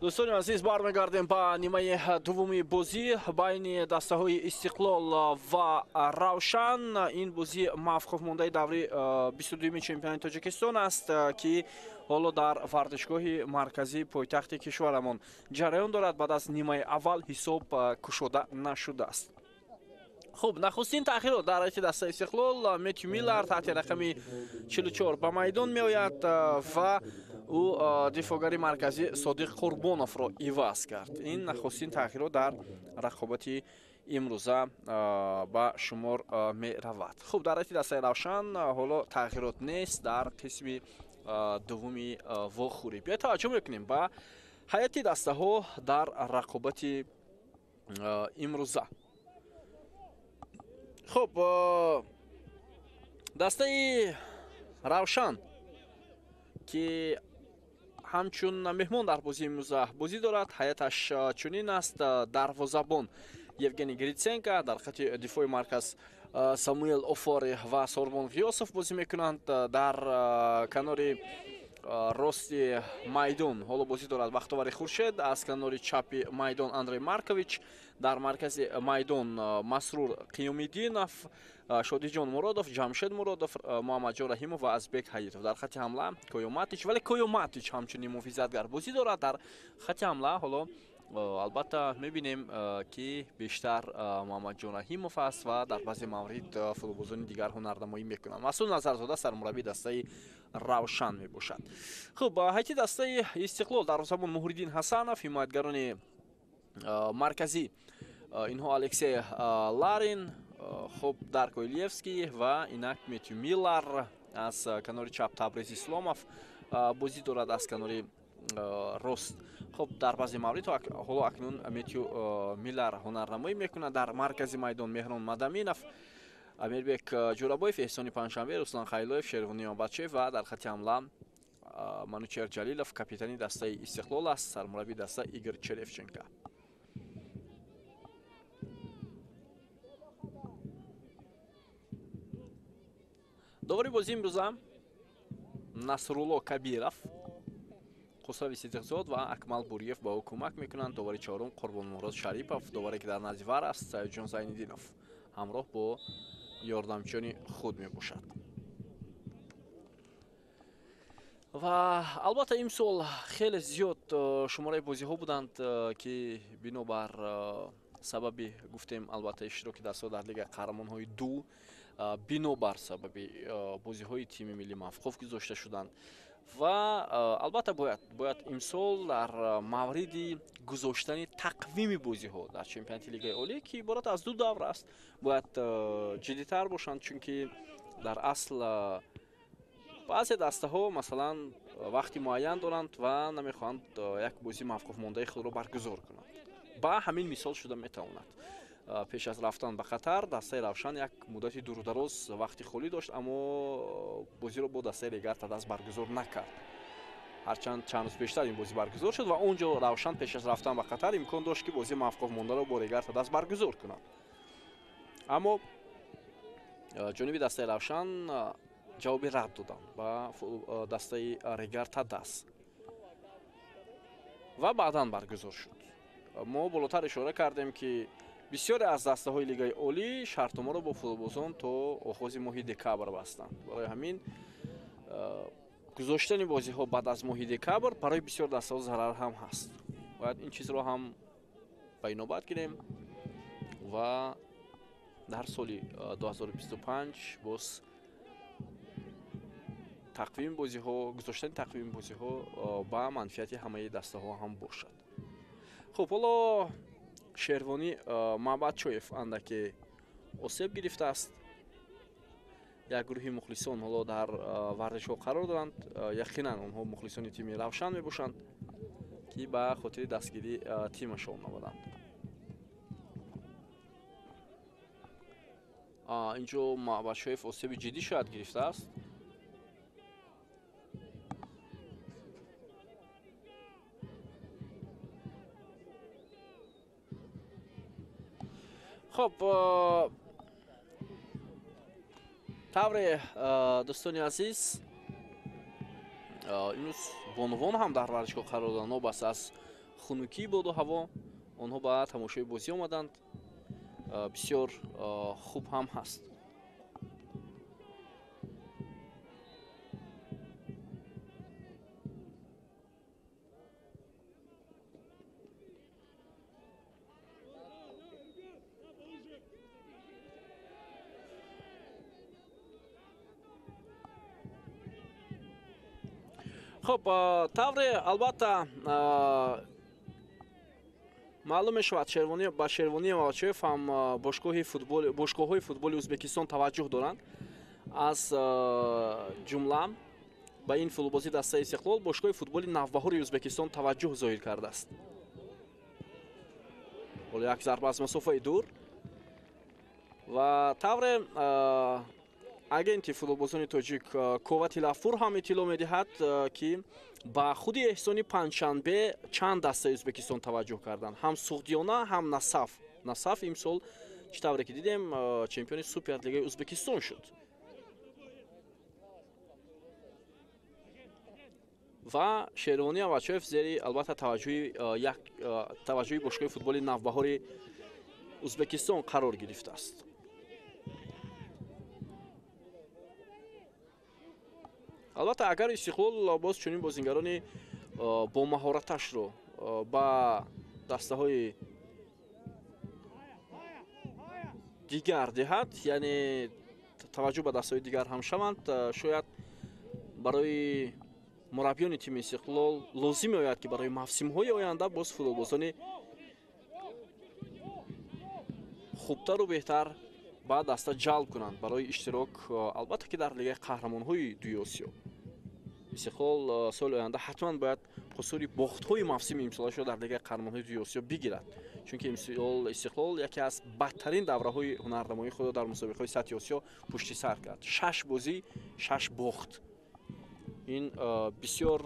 Дӯстони азиз, бармегардем ба нимаи дуввуми бозӣ байни дастаҳои Истиқлол ва Равшан. Ин бозӣ мавқуфмондаи даври 22-юми чемпионати Тоҷикистон аст, ки ҳоло дар варзишгоҳи марказии пойтахти кишварамон ҷараён дорад. Баъд аз нимаи аввал ҳисоб кушода нашудааст. Хуб, нахустин таъхирот дар ҳайати дастаи Истиқлол. Метью Миллар таҳти рақами 44 ба майдон меояд ва ӯ дифоъгари марказӣ Содиқ Қурбоновро иваз кард. Ин нахустин таъхирот дар рақобати имрӯза ба шумор меравад. Хуб, дар ҳайати дастаи Равшан ҳоло таъхирот нест дар қисми дуввуми вохӯрӣ. Биёед таваҷҷӯҳ мекунем ба ҳайати дастаҳо дар рақобати имрӯза. Хуб, дастаи Равшан, ки ҳамчун меҳмон дар бозии имрӯза бозӣ дорад, ҳайаташ чунин аст: дарвозабон Евгений Гриценко, дар хати дифои марказ Самуэл Офори ва Сорбон Ғиёсов бозӣ мекунанд. Дар канори рости майдон ҳоло бозӣ дорад Бахтовари Хуршед, аз канори чапи майдон Андрей Маркович, дар маркази майдон Масрур Қиёмиддинов, Шодиҷон Муродов, Ҷамшед Муродов, Муҳаммадҷон Раҳимов ва Азбек Ҳаитов. Дар хати ҳамла Коё Матич, вале Коё Матич ҳамчунин муҳофизатгар бозӣ дорад. Дар хати ҳамла ҳоло албатта мебинем, ки бештар Муҳаммадҷон Раҳимов аст ва дар баъзе маврид футболбозони дигар ҳунарнамоӣ мекунанд. Масъуд Назарзода сармураббии дастаи Равшан мебошад. Хуб, ҳайати дастаи Истиқлол: дарвозабон Муҳриддин Ҳасанов, ҳимоятгарони марказӣ инҳо Алексей Ларин, хуб, Дарко Илиевский ва инак Метью Миллар, аз канори чап Табриз Исломов бозӣ дорад, аз канори рост, хуб, дар баъзе маврид ҳоло акнун Метью Миллар ҳунарнамоӣ мекунад. Дар маркази майдон Меҳрон Мадаминов, Амирбек Ҷӯрабоев, Эҳсони Панҷшанбе, Руслан Хайлоев, Шервони Абадшев ва дар хати ҳамла Манучер Ҷалилов, капитани дастаи Истиқлол аст, сармураббии даста Игор Черевченко. Довари бозӣ имрӯза Насрулло Кабиров, Хусрави Сидиқзод ва Акмал Буриев ба ӯ кӯмак мекунанд. Довари чорум Қурбонмурод Шарипов, доваре ки дар назди вар аст Саидҷон Зайниддинов ҳамроҳ бо ёрдамчиёни худ мебошад. Ва албатта имсол хеле зиёд шумораи бозиҳо буданд, ки бинобар сабаби гуфтем албатта иштироки дастаҳо дар Лигаи қаҳрамонҳои ду, бинобар сабаби бозиҳои тими миллӣ мавқуф гузошта шуданд. Ва албатта бояд имсол дар мавриди гузоштани тақвими бозиҳо дар чемпионати Лигаи Олӣ, ки иборат аз ду давр аст, бояд ҷиддитар бошанд, чунки дар асл баъзе дастаҳо масалан вақти муайян доранд ва намехоҳанд як бозии мавқуфмондаи худро баргузор кунанд. Ба ҳамин мисол шуда метавонад. Пеш аз рафтан ба Қатар дастаи Равшан як муддати дурудароз вақти холӣ дошт, аммо бозиро бо дастаи Регар Тадас баргузор накард. Ҳарчанд чанд рӯз пештар ин бозӣ баргузор шуд ва он ҷо Равшан пеш аз рафтан ба Қатар имкон дошт, ки бозии мавқуфмондаро бо Регар Тадас баргузор кунад. Аммо ҷониби дастаи Равшан ҷавоби рад доданд ба дастаи Регар Тадас ва баъдан баргузор шуд. Мо болотар ишора кардем, ки бисёре аз дастаҳои Лигаи Олӣ шартномаро бо футболбозон то оғози моҳи декабр бастанд. Барои ҳамин гузоштани бозиҳо баъд аз моҳи декабр барои бисёр дастаҳо зарар ҳам ҳаст. Бояд ин чизро ҳам ба инобат гирем ва дар соли 2025 боз тақвими бозиҳо, гузоштани тақвими бозиҳо ба манфиати ҳамаи дастаҳо ҳам бошад. Хуб, ҳоло Шервонӣ Маъбадчоев андаке осеб гирифтааст. Як гурӯҳи мухлисон ҳоло дар варзишгоҳ қарор доранд. Яқинан онҳо мухлисони тими Равшан мебошанд, ки ба хотири дастгирии тимашон омаданд. Инҷо Маъбадшоев осеби ҷиддӣ шояд гирифтааст. Хуб, тавре дӯстони азиз, имрӯз бонувон ҳам дар варзишгоҳ қарор доранд, нобаста аз хунукии боду ҳаво онҳо ба тамошои бозӣ омаданд. Бисёр хуб ҳам ҳаст. Хуб, тавре албатта маълум мешавад, ба Шервонӣ Мавачоев ҳам бошгоҳҳои футболи Ӯзбекистон таваҷҷӯҳ доранд. Аз ҷумла ба ин футболбози дастаи Истиқлол бошгоҳи футболи Навбаҳори Ӯзбекистон таваҷҷӯҳ зоҳир кардааст. Ҳоло як зарба аз масофаи дур ва тавре агенти футболбозони тоҷик Ковати Лафур ҳам иттилоъ медиҳад, ки ба худи Эҳсони Панҷшанбе чанд дастаи Ӯзбекистон таваҷҷӯҳ карданд, ҳам Суғдиёна, ҳам Насаф. Насаф имсол чӣ тавре ки дидем чемпиони Суперлигаи Ӯзбекистон шуд ва Шервонӣ Авачоев зери албатта таваҷҷӯҳи бошгоҳи футболи Навбаҳори Ӯзбекистон қарор гирифтааст. Албатта, агар Истиқлол боз чунин бозингарони бо маҳораташро ба дастаҳои дигар диҳад, яъне таваҷҷӯҳ ба дастаҳои дигар ҳам шаванд, шояд барои мураббиёни тими Истиқлол лозим меояд, ки барои мавсимҳои оянда боз футболбозони хубтару беҳтар ба даста ҷалб кунанд барои иштирок, албатта ки дар лигаи қаҳрамонҳои дуи Осиё. Истиқлол соли оянда ҳатман бояд қусури бохтҳои мавсими имсолашро дар лигаи қаҳрамонҳои дуи Осиё бигирад, чунки имсол Истиқлол яке аз бадтарин давраҳои ҳунарнамоии худро дар мусобиқаҳои сатҳи Осиё пушти сар кард. 6 бозӣ, 6 бохт. Ин бисёр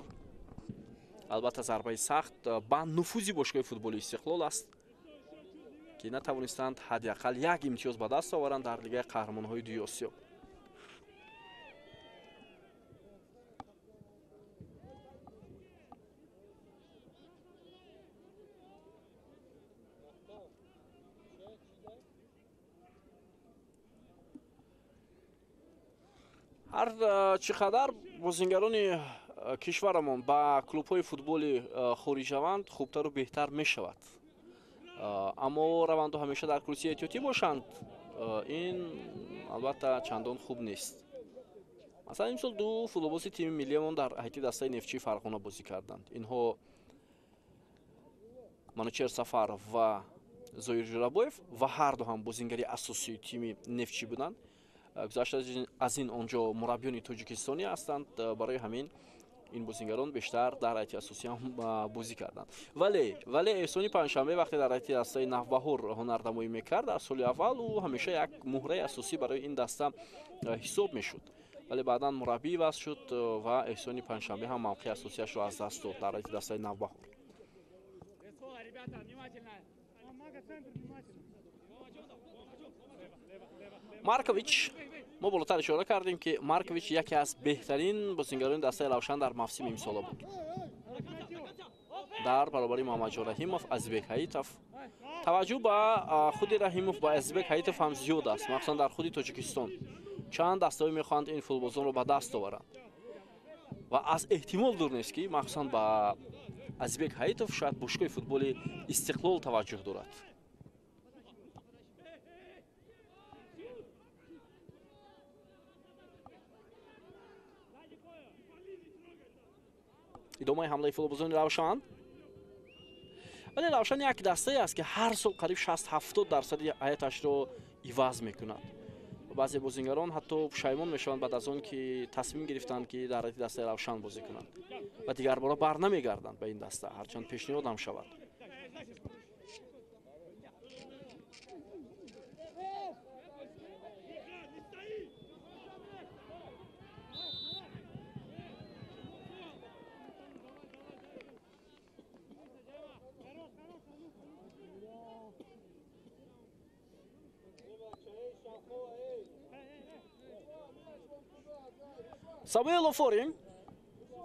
албатта зарбаи сахт ба нуфузи бошгоҳи футболи Истиқлол аст, ки натавонистанд ҳадди ақал як имтиёз ба даст оваранд дар лигаи қаҳрамонҳои дуи Осиё. Ҳар чӣ қадар бозингарони кишварамон ба клубҳои футболи хориҷ шаванд, хубтару беҳтар мешавад. Аммо раванду ҳамеша дар курсии эҳтиётӣ бошанд, ин албатта чандон хуб нест. Масалан, имсол ду футболбози тими миллиамон дар ҳайати дастаи Нефтчии Фарғона бозӣ карданд. Инҳо Манучер Сафаров ва Зоир Ҷурабоев ва ҳарду ҳам бозингари асосии тими Нефтчӣ буданд. Гузашта аз ин онҷо мураббиёни тоҷикистонӣ ҳастанд, барои ҳамин ин бозингарон бештар дар ҳайати асосӣ ҳам бозӣ карданд. Вале Эҳсони Панҷшанбе вақте дар ҳайати дастаи Навбаҳор ҳунарнамоӣ мекард, дар соли аввал ӯ ҳамеша як муҳраи асосӣ барои ин даста ҳисоб мешуд. Вале баъдан мураббӣ иваз шуд ва Эҳсони Панҷшанбе ҳам мавқеи асосияшро аз даст дод дар ҳайати дастаи Навбаҳор. Маркович, мо болотар ишора кардем, ки Маркович яке аз беҳтарин бозингарони дастаи Равшан дар мавсими имсола буд. Дар баробари Муҳаммадҷон Раҳимов, Азизбек Ҳаитов. Таваҷҷӯҳ ба худи Раҳимов, ба Азизбек Ҳаитов ҳам зиёд аст, махсусан дар худи Тоҷикистон. Чанд дастаҳое мехоҳанд ин футболбозонро ба даст оваранд ва аз эҳтимол дур нест, ки махсусан ба Азизбек Ҳаитов шояд бошгоҳи футболи Истиқлол таваҷҷӯҳ дорад. Идомаи ҳамлаи футболбозони Равшан. Вале Равшан як дастае аст, ки ҳар сол қариб 60-70% ҳайаташро иваз мекунад. Баъзе бозингарон ҳатто пушаймон мешаванд баъд аз он ки тасмим гирифтанд, ки дар ҳайати дастаи Равшан бозӣ кунанд ва дигарбора бар намегарданд ба ин даста, ҳарчанд пешниҳод ҳам шавад. Самуэл Офорин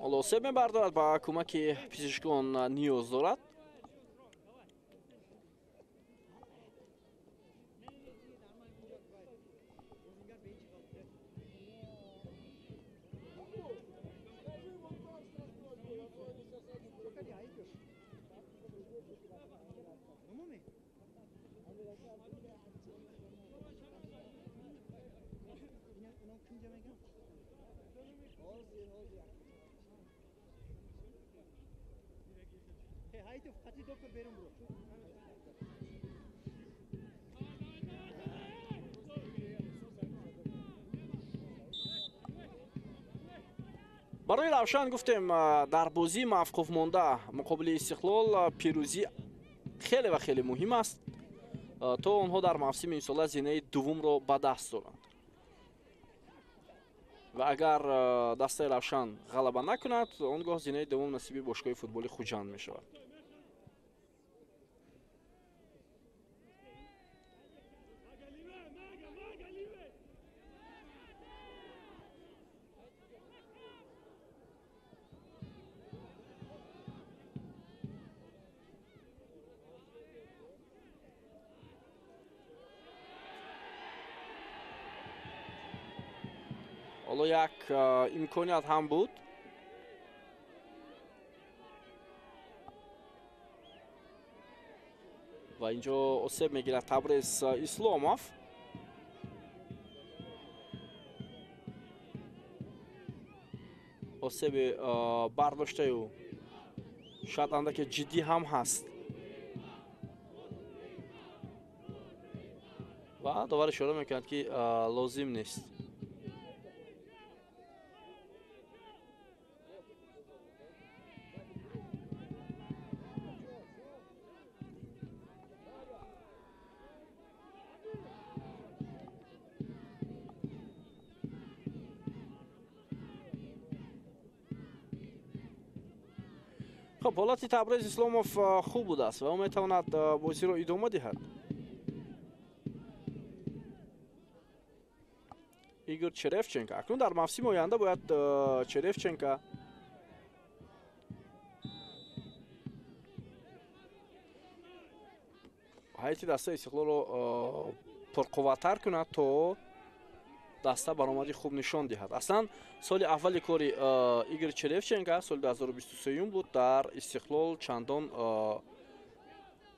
ҳоло осеб мебардорад, ба кӯмаки пизишкон ниёз дорад. Барои Равшан гуфтем, дар бозии мавқуф монда муқобили Истиқлол пирӯзӣ хеле ва хеле муҳим аст, то онҳо дар мавсими имсола зинаи дуввумро ба даст доранд. Ва агар дастаи Равшан ғалаба накунад, он гоҳ зинаи дуввум насиби бошгоҳи футболи Хуҷанд мешавад. Ҳоло як имконият ҳам буд. Ва инҷо осеб мегирад Табрез Исломов. Осеби бардоштаи ӯ шояд андаке ҷиддӣ ҳам ҳаст. Ва довар ишора мекунад, ки лозим нест. Хуб, ҳолати Табрез Исломов хуб будааст ва ӯ метавонад бозиро идома диҳад. Игор Черевченко акнун дар мавсими оянда бояд Черевченко ҳайати дастаи Истиқлолро пурқувваттар кунад, то даста баромади хуб нишон диҳад. Аслан соли аввали кори Игор Черевченко соли 2023 буд, дар Истиқлол чандон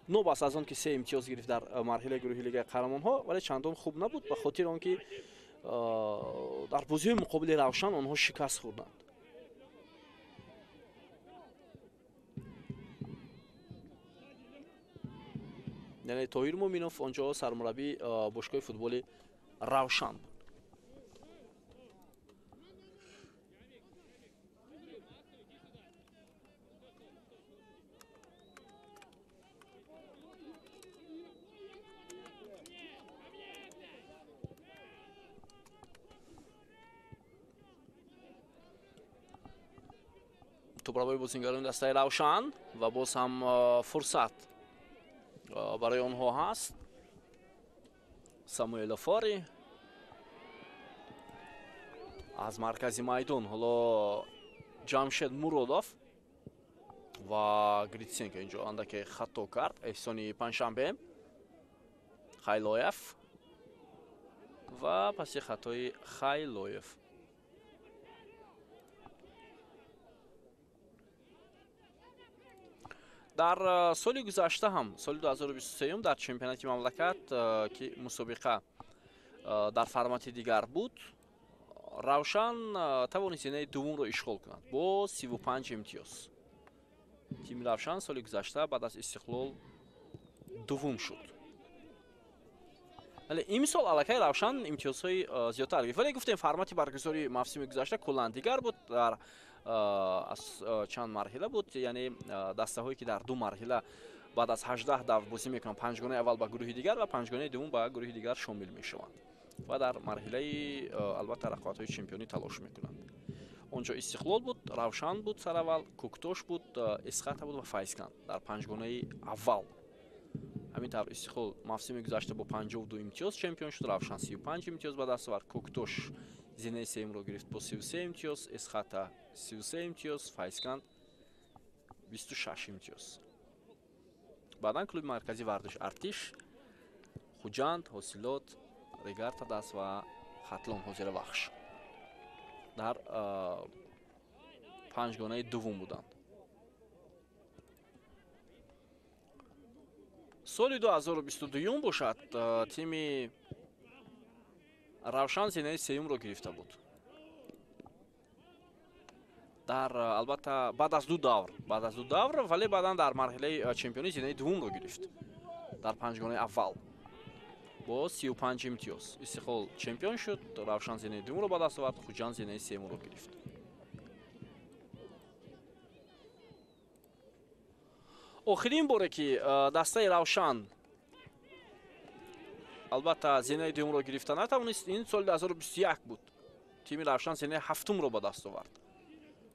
нобаст аз он ки 3 имтиёз гирифт дар марҳилаи гурӯҳи Лигаи қаҳрамонҳо, вале чандон хуб набуд, ба хотири он ки дар бозиҳои муқобили Равшан онҳо шикаст хӯрданд. Яъне Тоҳир Муминов онҷо сармураббии бошгоҳи футболи Равшан буд. Тӯбравои бозингарони дастаи Равшан ва боз ҳам фурсат барои онҳо ҳаст. Самуэл Фори аз маркази майдон, ҳоло Ҷамшед Муродов ва Гритсенко инҷо андаке хато кард. Эҳсони Панҷшанбе, Хайлоев ва паси хатои Хайлоев. Дар соли гузашта ҳам, соли 2023, дар чемпионати мамлакат, ки мусобиқа дар формати дигар буд, Равшан тавонист зинаи дуввумро ишғол кунад бо 35 имтиёз. Тими Равшан соли гузашта баъд аз Истиқлол дуввум шуд. Вале имсол аллакай Равшан имтиёзҳои зиёдтар гирифт. Вале гуфтем, формати баргузории мавсими гузашта куллан дигар буд, дар аз чанд марҳила буд, яъне дастаҳое ки дар ду марҳила баъд аз 18 давр бозӣ мекунанд, панҷгонаи аввал ба гурӯҳи дигар ва панҷгонаи дуввум ба гурӯҳи дигар шомил мешаванд ва дар марҳилаи албатта рақобатҳои чемпионӣ талош мекунанд. Онҷо Истиқлол буд, Равшан буд сараввал, Кӯктош буд, Эсхата буд ва Файзканд дар панҷгонаи аввал. Ҳамин тавр Истиқлол мавсими гузашта бо 52 имтиёз чемпион шуд, Равшан 35 имтиёз ба даст овард, Кӯктош зинаи сеюмро гирифт бо 33 имтиёз, Эсхата 33 имтиёз, Файзканд 26 имтиёз. Баъдан клуби марказии варзиш Артиш, Хуҷанд, Ҳосилот, Регар-ТадАЗ ва Хатлон ҳозира Вахш дар панҷгонаи дуввум буданд. Соли 2022 бошад, тими Равшан зинаи сеюмро гирифта буд. Дар албатта баъд аз ду давр, вале баъдан дар марҳилаи чемпионӣ зинаи дуввумро гирифт дар панҷгонаи аввал бо 35 имтиёз. Истиқлол чемпион шуд, Равшан зинаи дуввумро ба даст овард, Хуҷанд зинаи сеюмро гирифт. Охирин боре ки дастаи Равшан албатта зинаи дуюмро гирифта натавонист, ин соли 2021 буд. Тими Равшан зинаи ҳафтумро ба даст овард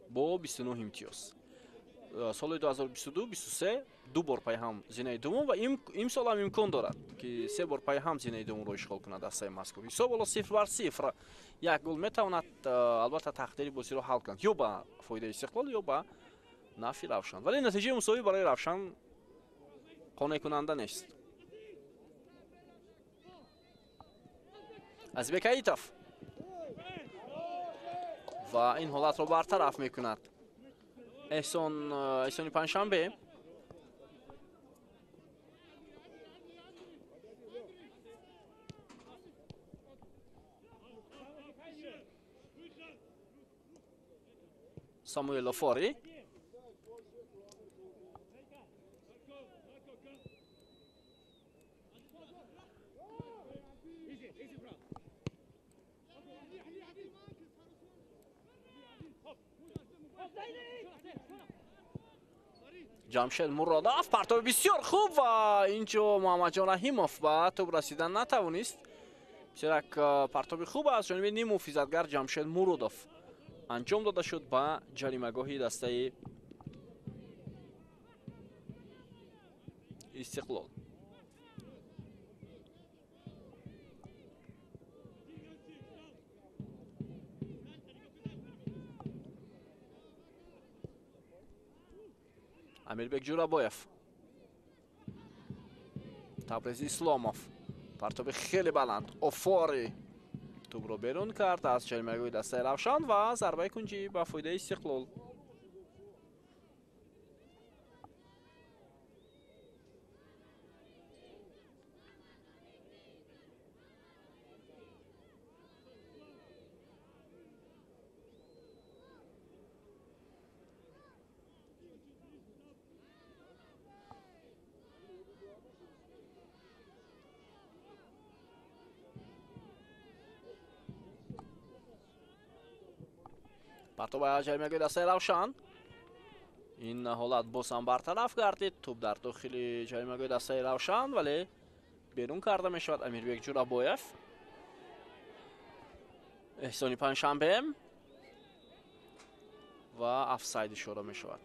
бо 29 имтиёз. Соли 2022-23 ду бор пайҳам зинаи дуввум ва имсол ҳам имкон дорад ки се бор пайҳам зинаи дуввумро ишғол кунад дастаи мазкур. Ҳисоб ҳоло 0-0. Як гол метавонад албатта тақдири бозиро ҳал кунад, ё ба фоидаи Истиқлол, ё ба нафи Равшан. Вале натиҷаи мусовӣ барои Равшан қонеъкунанда нест. Азизбек Аитов ва ин ҳолатро бартараф мекунад. Эҳсони Панҷшанбе. Самуэл Офори. Ҷамшед Муродов партоби бисёр хуб ва инҷо Муҳаммадҷон Раҳимов ба тӯб расидан натавонист. Бисёр як партоби хуб аз ҷониби ниммуҳофизатгар Ҷамшед Муродов анҷом дода шуд ба ҷаримагоҳи дастаи Истиқлол. Амирбек Ҷурабоев, Табрез Исломов, партоби хеле баланд. Офори тӯбро берун кард аз ҷаримагоҳи дастаи Равшан ва зарбаи кунҷӣ ба фоидаи Истиқлол. Партоб ба ҷаримагоҳи дастаи Равшан. Ин ҳолат боз ҳам бартараф гардид. Тӯб дар дохили ҷаримагоҳи дастаи Равшан, вале берун карда мешавад Амирбек Ҷурабоев. Эҳсони Панҷшанбе ва офсайд ишора мешавад.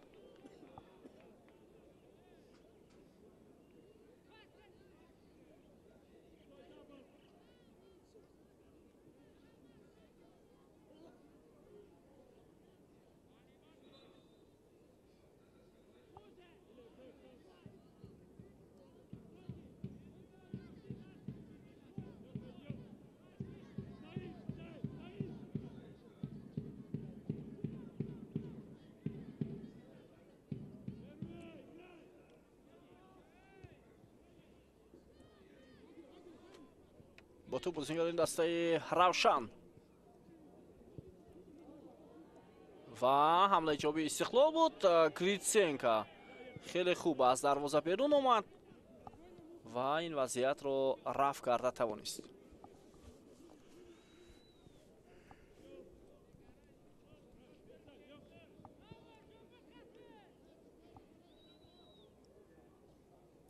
Бо тӯб бозигарони дастаи Равшан ва ҳамлаи ҷавобии Истиқлол буд. Гритсенко хеле хуб аз дарвоза берун омад ва ин вазъиятро рафъ карда тавонист.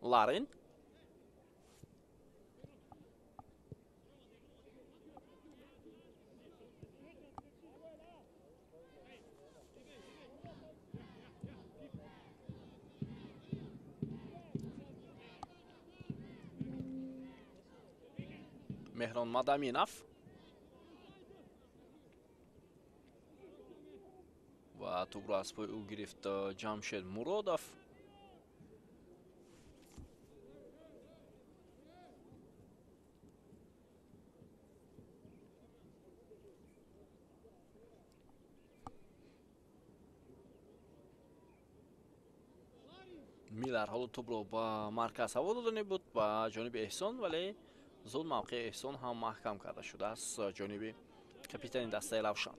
Ларин Меҳрон Мадаминов ва тӯбро аз пои ӯ гирифт Ҷамшед Муродов. Миллер ҳоло тӯбро ба марказ ҳаво додани буд ба ҷониби Эҳсон, вале зуд мавқеи Эҳсон ҳам маҳкам карда шудааст ҷониби капитани дастаи Равшан.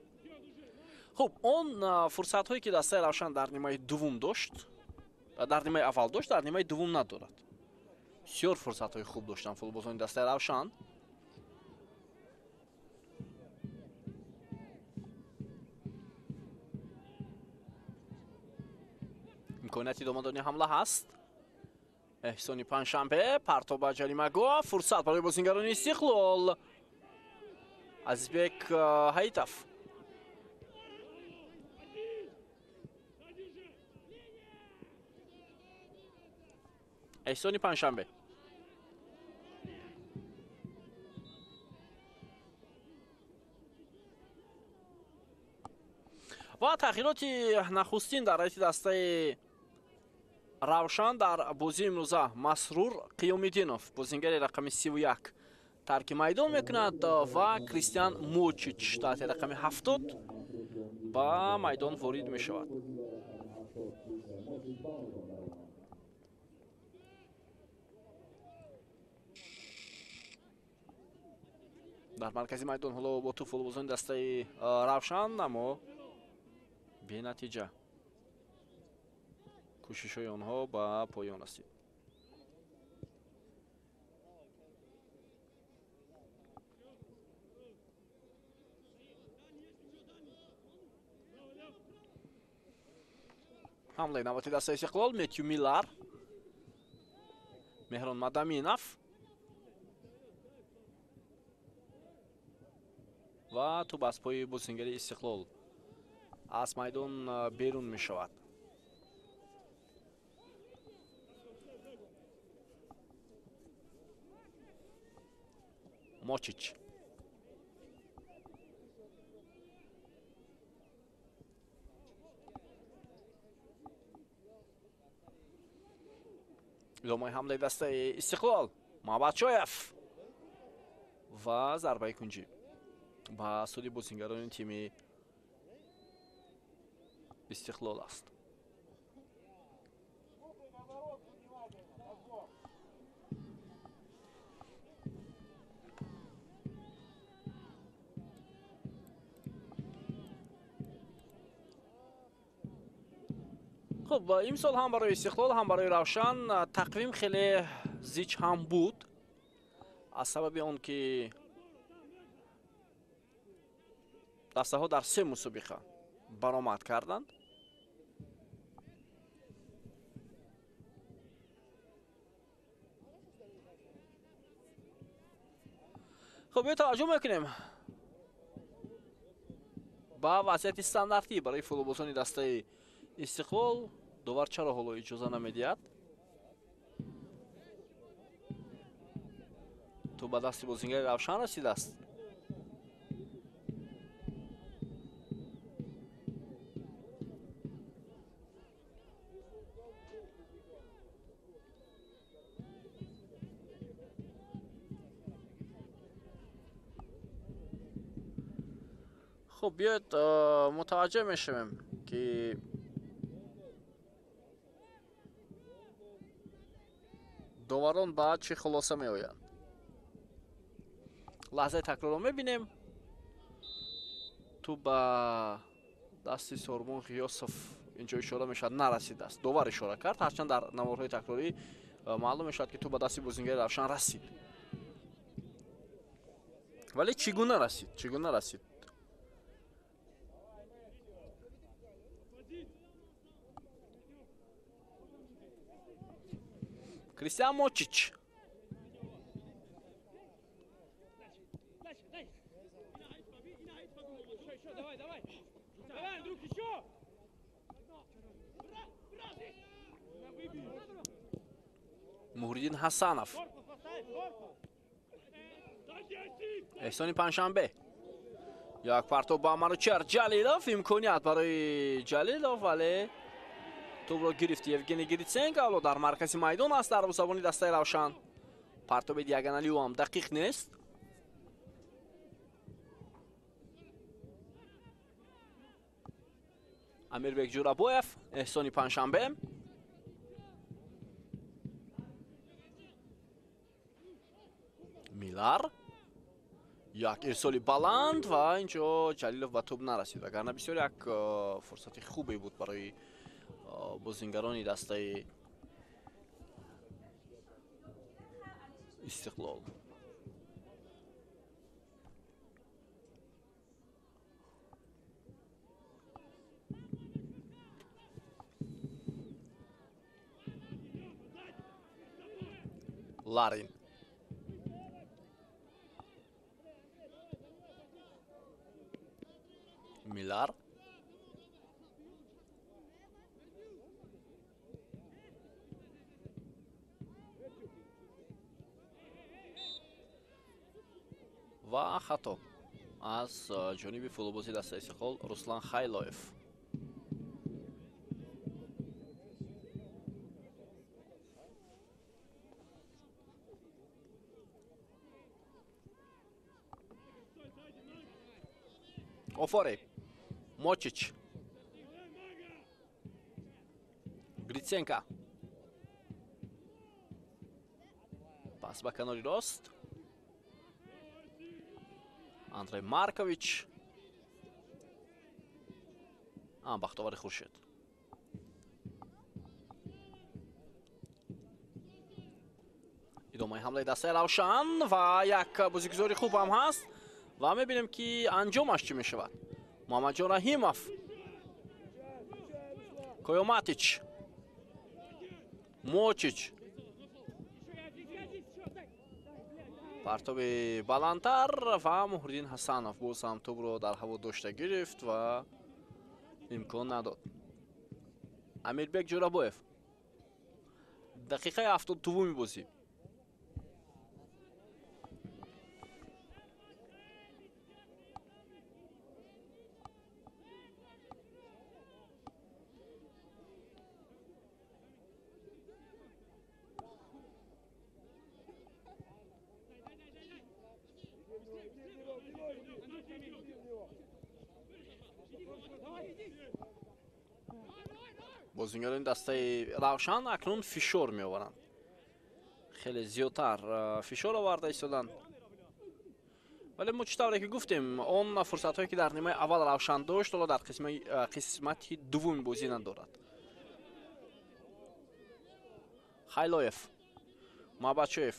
Хуб, он фурсатҳое ки дастаи Равшан дар нимаи дуввум дошт, дар нимаи аввал дошт, дар нимаи дуввум надорад. Бисёр фурсатҳои хуб доштанд футболбозони дастаи Равшан. Имконияти идома додани ҳамла ҳаст. Эҳсони Панҷшанбе, партоб ба ҷаримагоҳ, фурсат барои бозингарони Истиқлол. Азизбек Ҳаитов. Эҳсони Панҷшанбе. Ва тағйироти нахустин дар ҳайати дастаи Равшан дар бозии имрӯза Масрур Қиёмиддинов, бозингари рақами 31, тарки майдон мекунад ва Кристиан Мочич таҳти рақами 70 ба майдон ворид мешавад. Дар маркази майдон ҳоло бо тӯб футболбозони дастаи Равшан, аммо бенатиҷа. Кӯшишҳои онҳо ба поён расид. Ҳамлаи навбати дастаи Истиқлол, Метью Милар, Меҳрон Мадаминов ва тӯб аз пои бозингари Истиқлол аз майдон берун мешавад. Мочич. Идомаи ҳамлаи дастаи Истиқлол, Мабадшоев ва зарбаи кунҷӣ ба суди бозингарони тими Истиқлол аст. Хуб, имсол ҳам барои Истиқлол, ҳам барои Равшан тақвим хеле зич ҳам буд, аз сабаби он ки дастаҳо дар се мусобиқа баромад карданд. Хуб, биё таваҷҷӯҳ мекунем ба вазъияти стандартӣ барои футболбозони дастаи Истиқлол. Довар чаро ҳоло иҷоза намедиҳад? Тӯб ба дасти бозингари Равшан расидааст. Хуб, биёед мутаваҷҷеҳ мешавем ки доварон ба чӣ хулоса меоянд. Лаҳзаи такрорро мебинем. Тӯб ба дасти Сормон Ғиёсов инҷо ишора мешавад, нарасидааст. Довар ишора кард, ҳарчанд дар наворҳои такрорӣ маълум мешавад ки тӯб ба дасти бозингари Равшан расид. Вале чӣ гуна расид? Чӣ гуна расид? Кристиан Мочич. Муҳриддин Ҳасанов. Эҳсони Панҷшанбе. Як партоб ба Манучер Ҷалилов. Имконият барои Ҷалилов, вале тӯбро гирифт Евгений Гриценко. Ҳоло дар маркази майдон аст дарвозабони дастаи Равшан. Партоби диагонали ӯ ҳам дақиқ нест. Амирбек Ҷурабоев, Эҳсони Панҷшанбе. Милар. Як ирсоли баланд ва инҷо Ҷалилов ба тӯб нарасид, вагарна бисёр як фурсати хубе буд барои бозингарони дастаи Истиқлол. Ларин. Милар. Ва хато аз ҷониби футболбози дастаи Истиқлол Руслан Хайлоев. Офори. Мочич. Гриценко. Пас ба канори рост. Андрей Маркович. Бахтовари Хуршед. Идомаи ҳамлаи дастаи Равшан ва як бозигузори хуб ҳам ҳаст ва мебинем ки анҷомаш чӣ мешавад. Муҳаммадҷон Раҳимов. Коёматич. Мочич. Партоби баландтар ва Муҳриддин Ҳасанов боз ҳам тӯбро дар ҳаво дошта гирифт ва имкон надод. Амирбек Ҷӯрабоев. Дақиқаи 72-ми бозӣ. Бозингарони дастаи Равшан акнун фишор меоваранд. Хеле зиёдтар фишор оварда истоданд. Вале мо чӣ тавре ки гуфтем, он фурсатҳое ки дар нимаи аввал Равшан дошт, ҳоло дар қисмати дуввуми бозӣ надорад. Хайлоев, Мабачоев.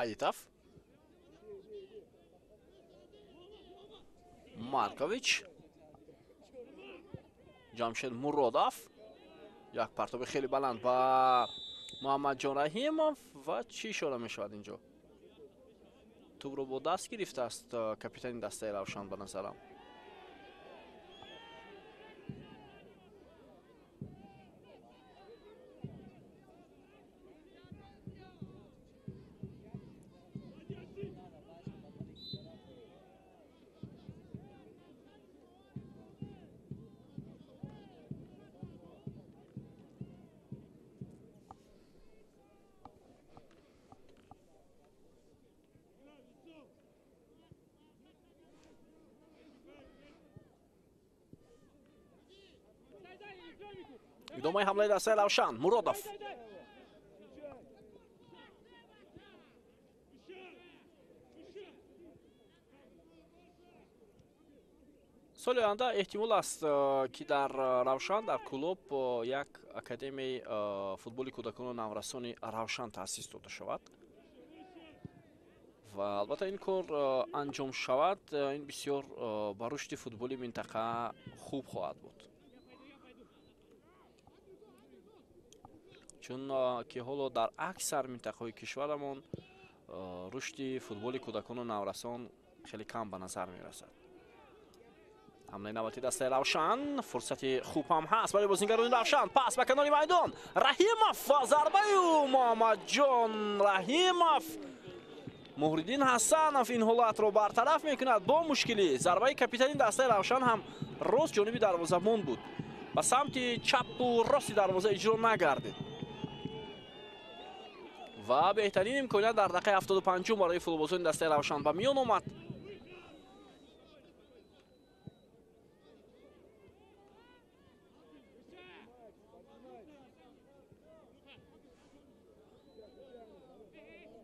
Аитов. Маркович. Ҷамшед Муродов. Як партоби хеле баланд ба Муҳаммадҷон Раҳимов ва чӣ ишора мешавад инҷо? Тӯбро бо даст гирифтааст капитани дастаи Равшан ба назарам. Идомаи ҳамлаи дастаи Равшан. Муродов. Соли оянда эҳтимол аст, ки дар Равшан, дар клуб як академияи футболи кӯдакону наврасони Равшан таъсис дода шавад. Ва албатта ин кор анҷом шавад, ин бисёр ба рушди футболи минтақа хуб хоҳад буд. Чун ки ҳоло дар аксар минтақаҳои кишварамон рушди футболи кӯдакону наврасон хеле кам ба назар мерасад. Ҳамлаи навбати дастаи Равшан, фурсати хуб ҳам ҳаст барои бозингарони Равшан. Пас ба канори майдон. Раҳимов ва зарбаи Муҳаммадҷон Раҳимов. Муҳриддин Ҳасанов ин ҳолатро бартараф мекунад бо мушкилӣ. Зарбаи капитани дастаи Равшан ҳам рост ҷониби дарвозабон буд. Ба самти чапу рости дарвоза иҷро нагардид. Ва беҳтарин имконият дар дақиқаи 75 барои футболбозони дастаи Равшан ба миён омад.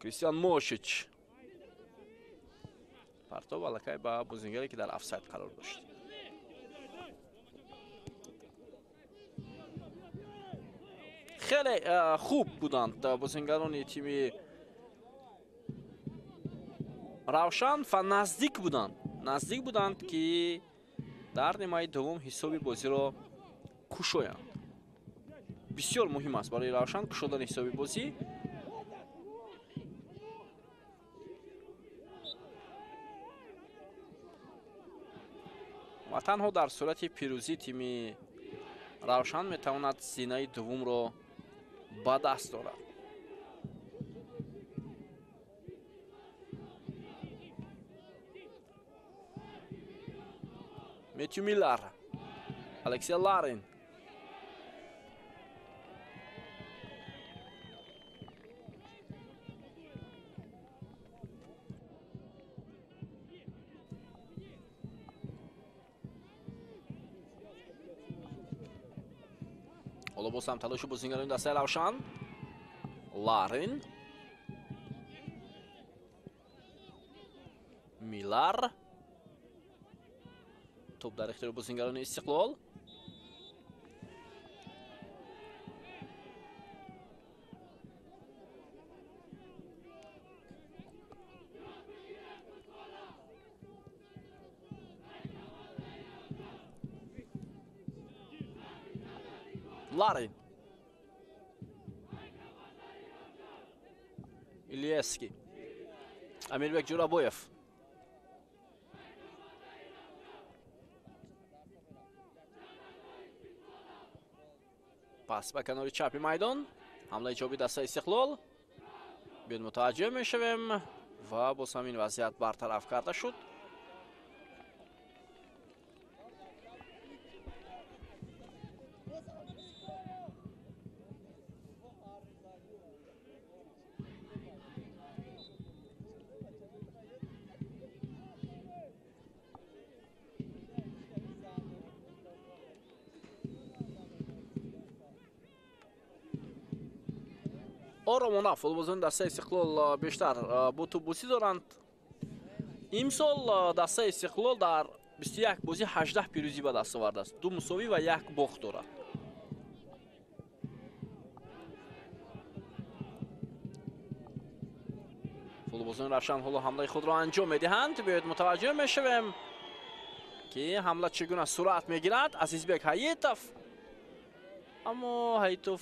Кристиан Мошич партоб аллакай ба бозингаре ки дар офсайд қарор дошт. Хеле хуб буданд бозингарони тими Равшан ва наздик буданд. Наздик буданд ки дар нимаи дуввум ҳисоби бозиро кушоянд. Бисёр муҳим аст барои Равшан кушодани ҳисоби бозӣ. Ва танҳо дар сурати пирӯзӣ тими Равшан метавонад зинаи дуввумро ба даст орад. Метью Миллар, Алексей Ларин. Ҳоло боз ҳам талоши бозингарони дастаи Равшан. Ларин, Миллар. Топ дар ихтиёри бозингарони Истиқлол. Ларин, Ильевский, Амирбек Ҷурабоев. Пас ба канори чапи майдон. Ҳамлаи ҷавоби дастаи Истиқлол. Биёд мутаваҷҷӯҳ мешавем ва боз ҳамин вазъият бартараф карда шуд. Оромона футболбозони дастаи Истиқлол бештар бо тӯббозӣ доранд. Имсол дастаи Истиқлол дар 21 бозӣ 18 пирӯзӣ ба даст овардааст. 2 мусовӣ ва 1 бохт дорад. Футболбозони Равшан ҳоло ҳамлаи худро анҷом медиҳанд. Биёед мутаваҷҷӯҳ мешавем ки ҳамла чӣ гуна суръат мегирад. Азизбек Ҳаитов, аммо Ҳаитов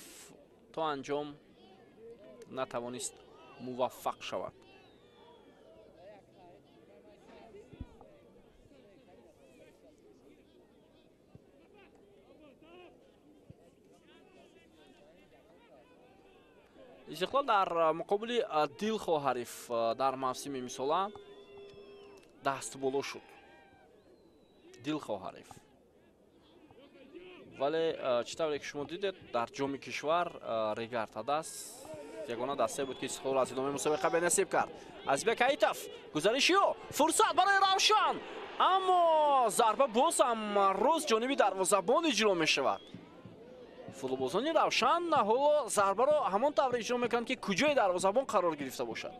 то анҷом натавонист муваффақ шавад. Истиқлол дар муқобили дилхоҳ ҳариф дар мавсими имсола дастболо шуд. Дилхоҳ ҳариф. Вале чӣ тавре ки шумо дидед, дар ҷоми кишвар Регар-ТадАЗ ягона дастае буд ки Истиқлолро аз идомаи мусобиқа бенасиб кард. Азизбек Ҳаитов, гузариши ӯ, фурсат барои Равшан, аммо зарба боз ҳам рост ҷониби дарвозабон иҷро мешавад. Футболбозони Равшан ҳоло зарбаро ҳамон тавр иҷро мекунанд ки куҷои дарвозабон қарор гирифта бошад.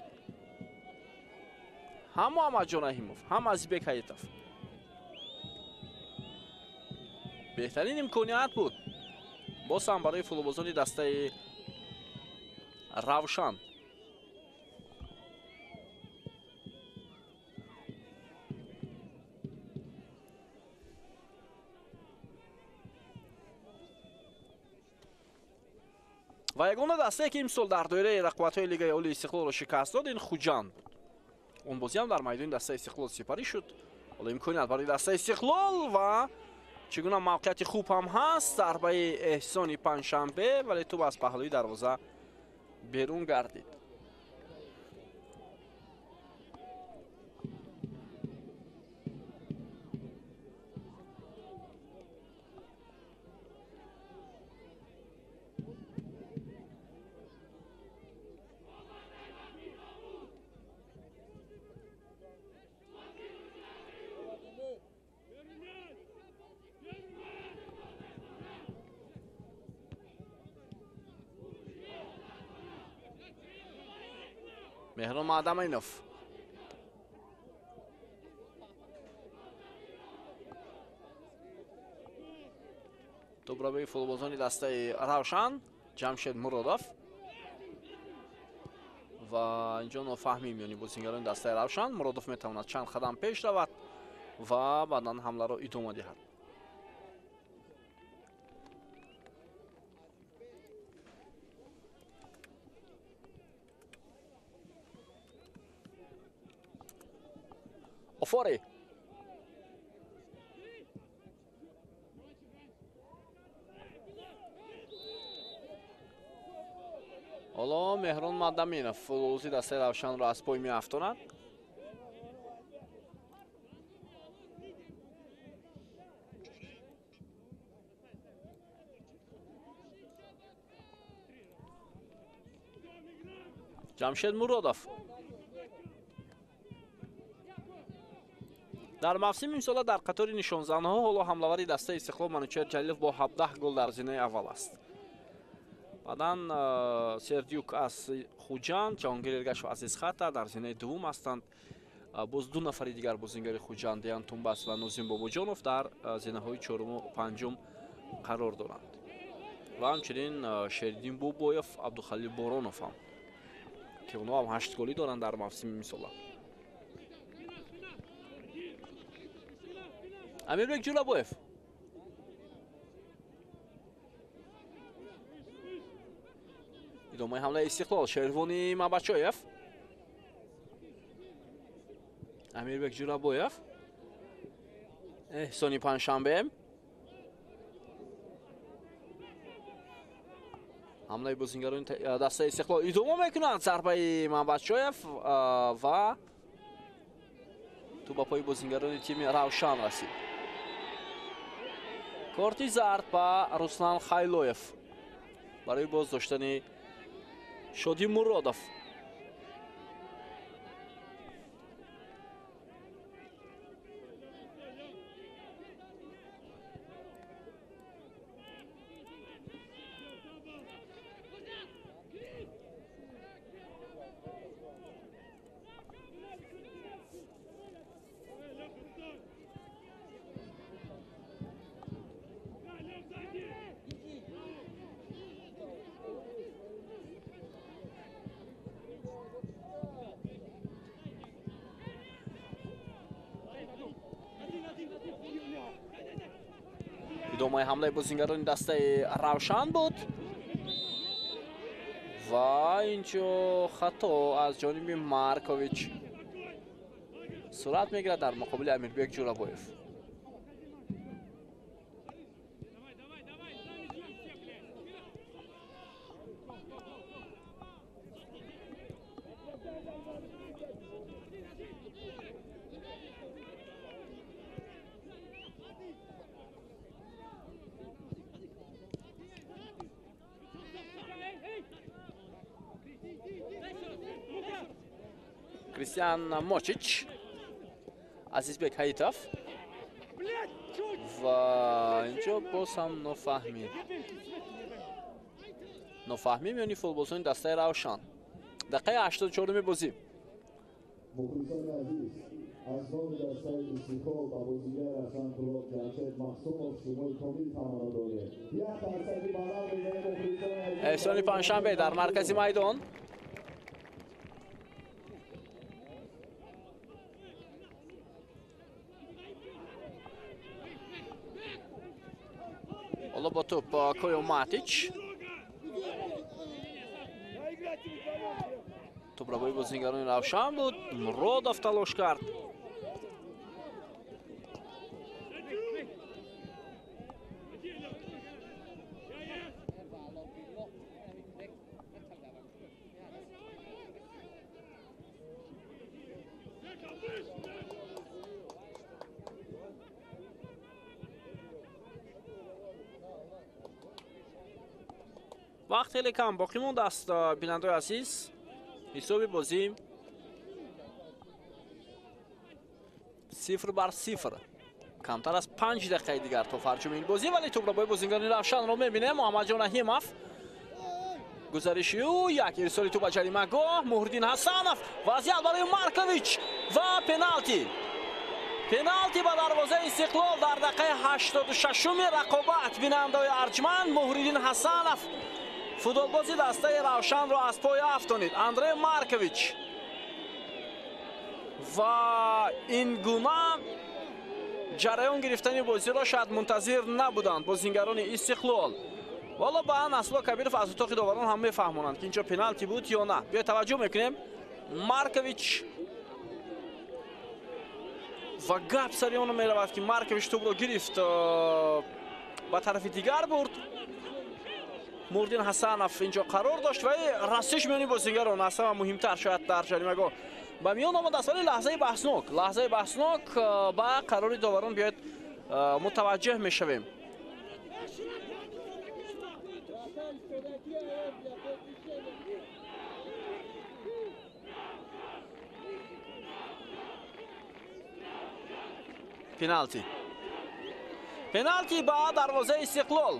Ҳам Муҳаммадҷон Раҳимов, ҳам Азизбек Ҳаитов. Беҳтарин имконият буд боз ҳам барои футболбозони дастаи Равшан. Ва ягона дастае ки имсол дар доираи рақобатҳои Лигаи Олии Истиқлолро шикаст дод, ин Хуҷанд буд. Он бозӣ ҳам дар майдони дастаи Истиқлол сипарӣ шуд. Ҳоло имконият барои дастаи Истиқлол ва чӣ гуна мавқеияти хуб ҳам ҳаст. Зарбаи Эҳсони Панҷшанбе, вале тӯб аз паҳлӯи дарвоза берун гардид. Меҳрон Маъдаминов. Тӯбравии футболбозони дастаи Равшан Ҷамшед Муродов ва инҷо нофаҳмӣ миёни бозингарони дастаи Равшан. Муродов метавонад чанд қадам пеш равад ва баъдан ҳамларо идома диҳад. Офори ҳоло Меҳрон Маъдаминов футболбози дастаи Равшанро аз пой меафтонад. Ҷамшед Муродов дар мавсими имсола дар қатори нишонзанҳо ҳоло ҳамлавари дастаи Истиқлол Манучеҳр Ҷалилов бо 17 гол дар зинаи аввал аст. Баъдан Сердюк аз Хуҷанд, Ҷаҳонгир Эргашев аз Исхата дар зинаи дуввум ҳастанд. Боз ду нафари дигар бозингари Хуҷанд, Деян Тумбас ва Нозим Бобоҷонов дар зинаҳои чоруму панҷум қарор доранд. Ва ҳамчунин Шериддин Бобоев, Абдухалил Боронов ҳам, ки онҳо ҳам 8 голӣ доранд дар мавсими имсола. Амирбек Ҷӯрабоев идомаи ҳамлаи Истиқлол. Шервони Мабачоев, Амирбек Ҷӯрабоев, Эҳсони Панҷшанбе. Ҳамлаи бозингарони дастаи Истиқлол идома мекунанд. Зарбаи Мабачоев ва тӯб ба пои бозингарони тими Равшан расид. Корти зард ба Руслан Хайлоев барои боздоштани Шоди Муродов. Идомаи ҳамлаи бозингарони дастаи Равшан буд ва инҷо хато аз ҷониби Маркович сурат мегирад дар муқобили Амирбек Ҷӯрабоев. Кристиан Мочич, Азизбек Ҳаитов ва инҷо боз ҳам нофаҳмӣ. Нофаҳмӣ миёни футболбозони дастаи Равшан. Дақиқаи 84-уми бозӣ. Мухлисони азиз, аз номи дастаи Истиқлол ба бозигари Равшан Кӯлоб Ҷамшед Маҳсумов шумои комил таманно дорем. Як қарсаки баланд мезанем мухлисони азиз. Эҳсони Панҷшанбе дар маркази майдон. Ҳоло бо тӯб Коё Матич. Тӯбравои бозингарони Равшан буд. Муродов талош кард. Вақт хеле кам боқӣ мондааст, бинандаои азиз. Ҳисоби бозӣ 0-0. Камтар аз 5 дақиқаи дигар то фарҷоми ин бозӣ, вале тӯбрабои бозингарони Равшанро мебинем. Муҳаммадҷон Раҳимов Гузариши ӯ, як ирсоли тӯп ба ҷаримагоҳ, Муҳриддин Ҳасанов, вазъият барои Маркович ва пеналти. Пеналти ба дарвозаи Истиқлол дар дақиқаи 86-уми рақобат. Бинандаои арҷманд, Муҳриддин Ҳасанов футболбози дастаи Равшанро аз пой афтонид. Андрей Маркович ва ин гуна ҷараён гирифтани бозиро шояд мунтазир набуданд бозингарони Истиқлол. Валло ба Насрулло Кабиров аз утоқи доварон ҳам мефаҳмонанд, ки инҷо пеналти буд ё на. Биё таваҷҷӯҳ мекунем. Маркович ва гап сари он меравад, ки Маркович тӯбро гирифт, ба тарафи дигар бурд. Муҳриддин Ҳасанов инҷо қарор дошт ва расиш миёни бозингарон аз ҳама муҳимтар шояд дар ҷаримагоҳ ба миён омадааст, вале лаҳзаи баҳснок, лаҳзаи баҳснок ба қарори доварон биёед мутаваҷҷеҳ мешавем. Пеналти. Пеналти ба дарвозаи Истиқлол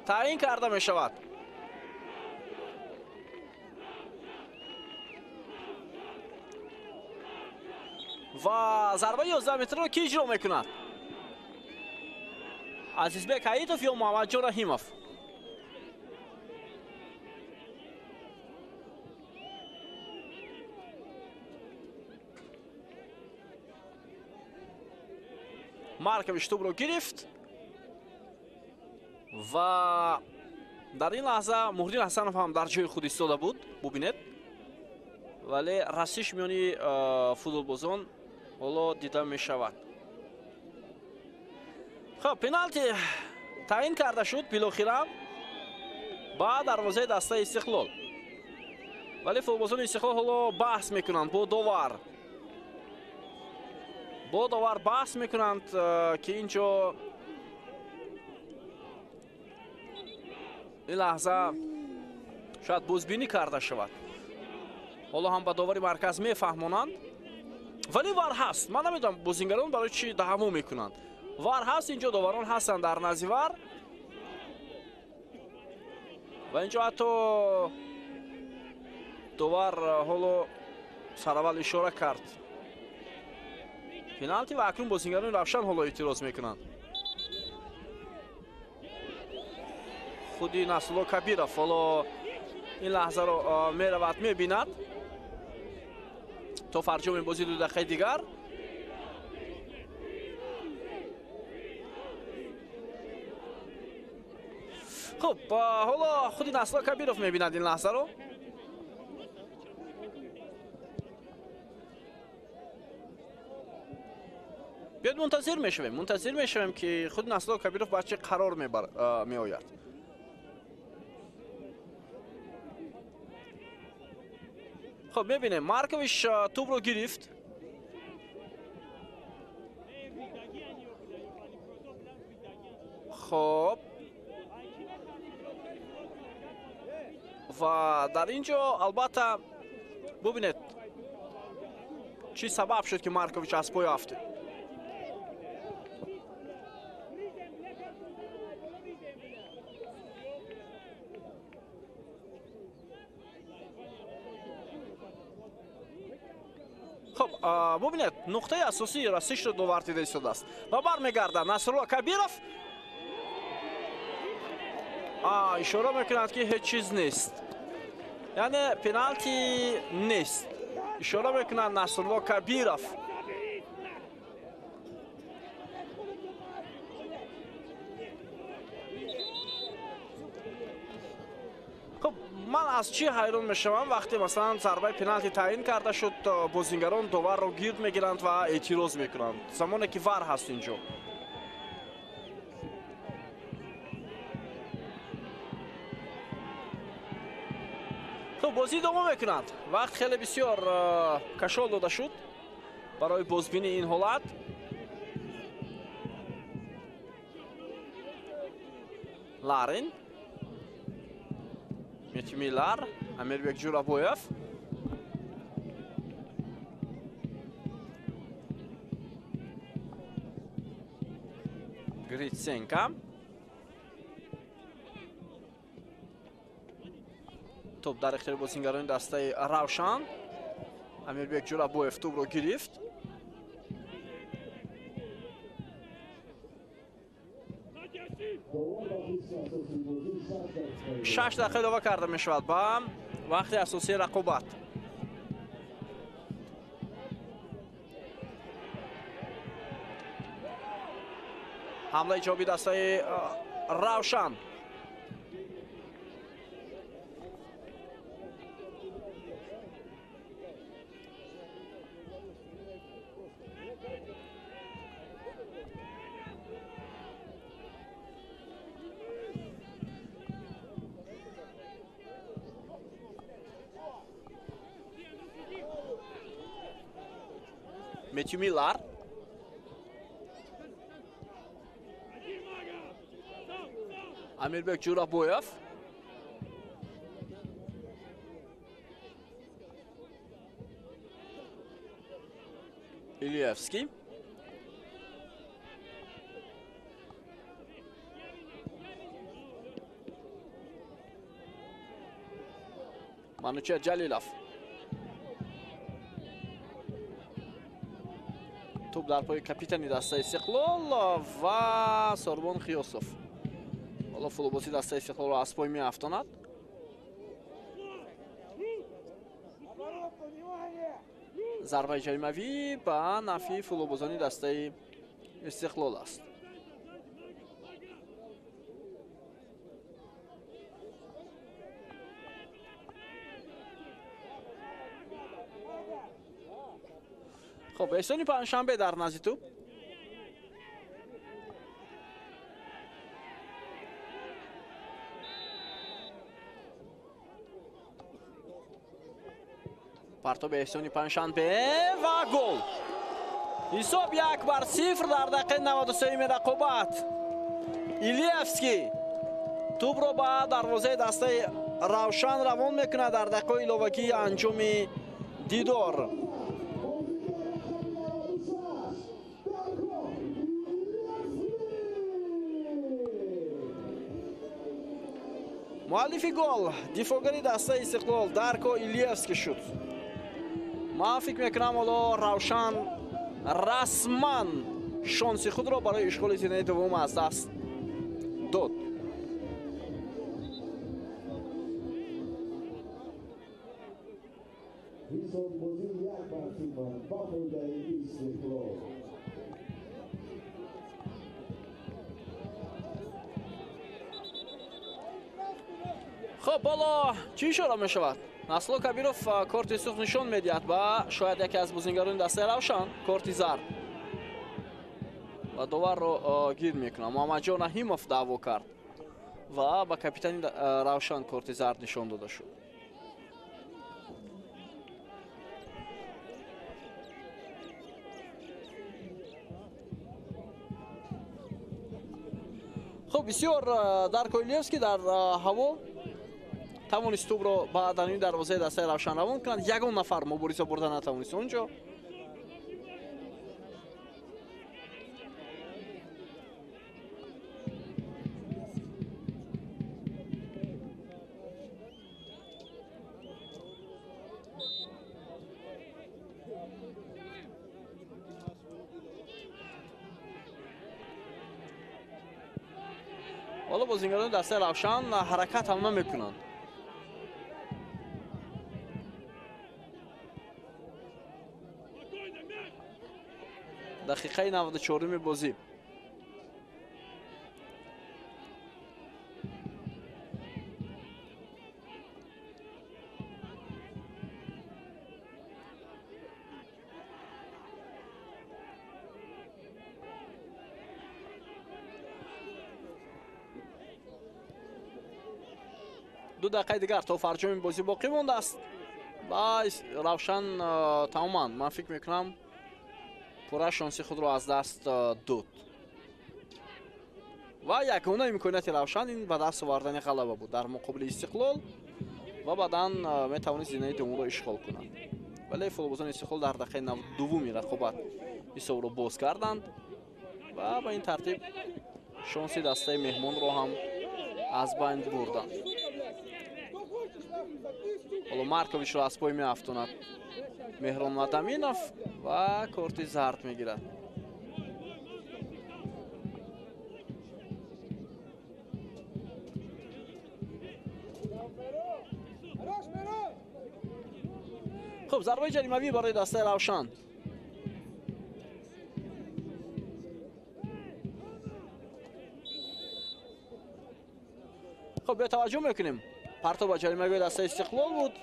таъин карда мешавад. Ва зарбаи 11 метрро ки иҷро мекунад? Азизбек Ҳаитов ё Муҳаммадҷон Раҳимов? Маркович тӯбро гирифт ва дар ин лаҳза Муҳриддин Ҳасанов ҳам дар ҷои худ истода буд, бубинед, вале расиш миёни футболбозон ҳоло дида мешавад. Хоб, пеналти таъин карда шуд билохира ба дарвозаи дастаи Истиқлол, вале футболбозони Истиқлол ҳоло баҳс мекунанд бо довар. Бо довар баҳс мекунанд, ки инҷо ин лаҳза шояд бозбинӣ карда шавад. Ҳоло ҳам ба довари марказ мефаҳмонанд, вале вар ҳаст. Ман намедонам бозингарон барои чӣ даҳамо мекунанд. Вар ҳаст, инҷо доварон ҳастанд дар назди вар ва инҷо ҳатто довар ҳоло сараввал ишора кард пеналти ва акнун бозингарони Равшан ҳоло эътироз мекунанд. Худи Насрулло Кабиров ҳоло ин лаҳзаро меравад, мебинад то фарҷоми бозӣ 2 дақиқаи дигар. Хуб, ҳоло худи Насрулло Кабиров мебинад ин лаҳзаро. Биёед мунтазир мешавем, мунтазир мешавем, ки худи Насрулло Кабиров ба чӣ қарор меояд. Хуб, мебинем, Маркович тӯбро гирифт. Хуб, ва дар ин ҷо албатта бубинед чӣ сабаб шуд, ки Маркович аз пой афтид. Хуб, бубинед, нуқтаи асосии расишро довар дида истодааст ва бармегардад Насрулло Кабиров. Ишора мекунад, ки ҳеҷ чиз нест, яъне пеналти нест. Ишора мекунад Насрулло Кабиров. Хуб, ман аз чӣ ҳайрон мешавам, вақте масалан зарбаи пеналти таъин карда шуд, бозингарон доварро гирд мегиранд ва эътироз мекунанд, замоне ки вар ҳаст инҷо. Хуб, бозӣ идома мекунад. Вақт хеле бисёр кашол дода шуд барои бозбинии ин ҳолат. Ларин, Митмилар, Амирбек Ҷурабоев. Гриценко. Топ дар ихтиёри бозингарони дастаи Равшан. Амирбек Ҷурабоев тӯбро гирифт. Шаш дақиқа илова карда мешавад ба вақти асосии рақобат. Ҳамлаи ҷавоби дастаи Равшан. Метью Миллар. Амирбек Ҷурабоев. Ильевский. Манучер Ҷалилов. Топ дар пои капитани дастаи Истиқлол ва Сорбон Хиёсов. Ҳоло футболбози дастаи Истиқлолро аз пой меафтонад. Зарбаи ҷаримавӣ ба нафъи футболбозони дастаи Истиқлол аст. Хуб, эҳсони панҷшанбе дар назди тӯб. Партоби эҳсони панҷшанбе ва гол. Ҳисоб 1-0 дар дақиқаи 93-ми рақобат. Илиевский тӯбро ба дарвозаи дастаи Равшан равон мекунад дар дақиқаи иловагии анҷоми дидор. Муаллифи гол дифоъгари дастаи Истиқлол Дарко Илиевский шуд. Ман фикр мекунам ҳоло Равшан расман шонси худро барои ишғоли зинаи дуввум аз даст дод. Хуб, ҳоло чӣ ишора мешавад? Насрулло Кабиров корти сурх нишон медиҳад ва шояд яке аз бозингарони дастаи Равшан корти зард ва доварро гир мекунад. Муҳаммадҷон Раҳимов даъво кард ва ба капитани Равшан корти зард нишон дода шуд. Хуб, бисёр Дарко Илиевский дар ҳаво тавонист тӯбро ба даруни дарвозаи дастаи Равшан равон кунад. Ягон нафар мубориза бурда натавонист он ҷо. Ҳоло бозингарони дастаи Равшан ҳаракат ҳам намекунанд. Дақиқаи 94-ми бозӣ. Ду дақиқаи дигар то фарҷоми бозӣ боқӣ мондааст ва Равшан тамоман, ман фикр мекунам, пурра шонси худро аз даст дод. Ва ягона имконияти Равшан ин ба даст овардани ғалаба буд дар муқобили Истиқлол ва баъдан метавонист зинаи дуввумро ишғол кунад. Вале футболбозони Истиқлол дар дақиқаи 92-ми рақобат ҳисобро боз карданд ва ба ин тартиб шонси дастаи меҳмонро ҳам аз байн бурданд. Ҳоло Марковичро аз пой меафтонад Меҳрон Мадаминов ва корти зард мегирад. Хуб, зарбаи ҷаримавӣ барои дастаи Равшан. Хуб, биё таваҷҷӯҳ мекунем. Партоб ба ҷаримагоҳи дастаи Истиқлол буд.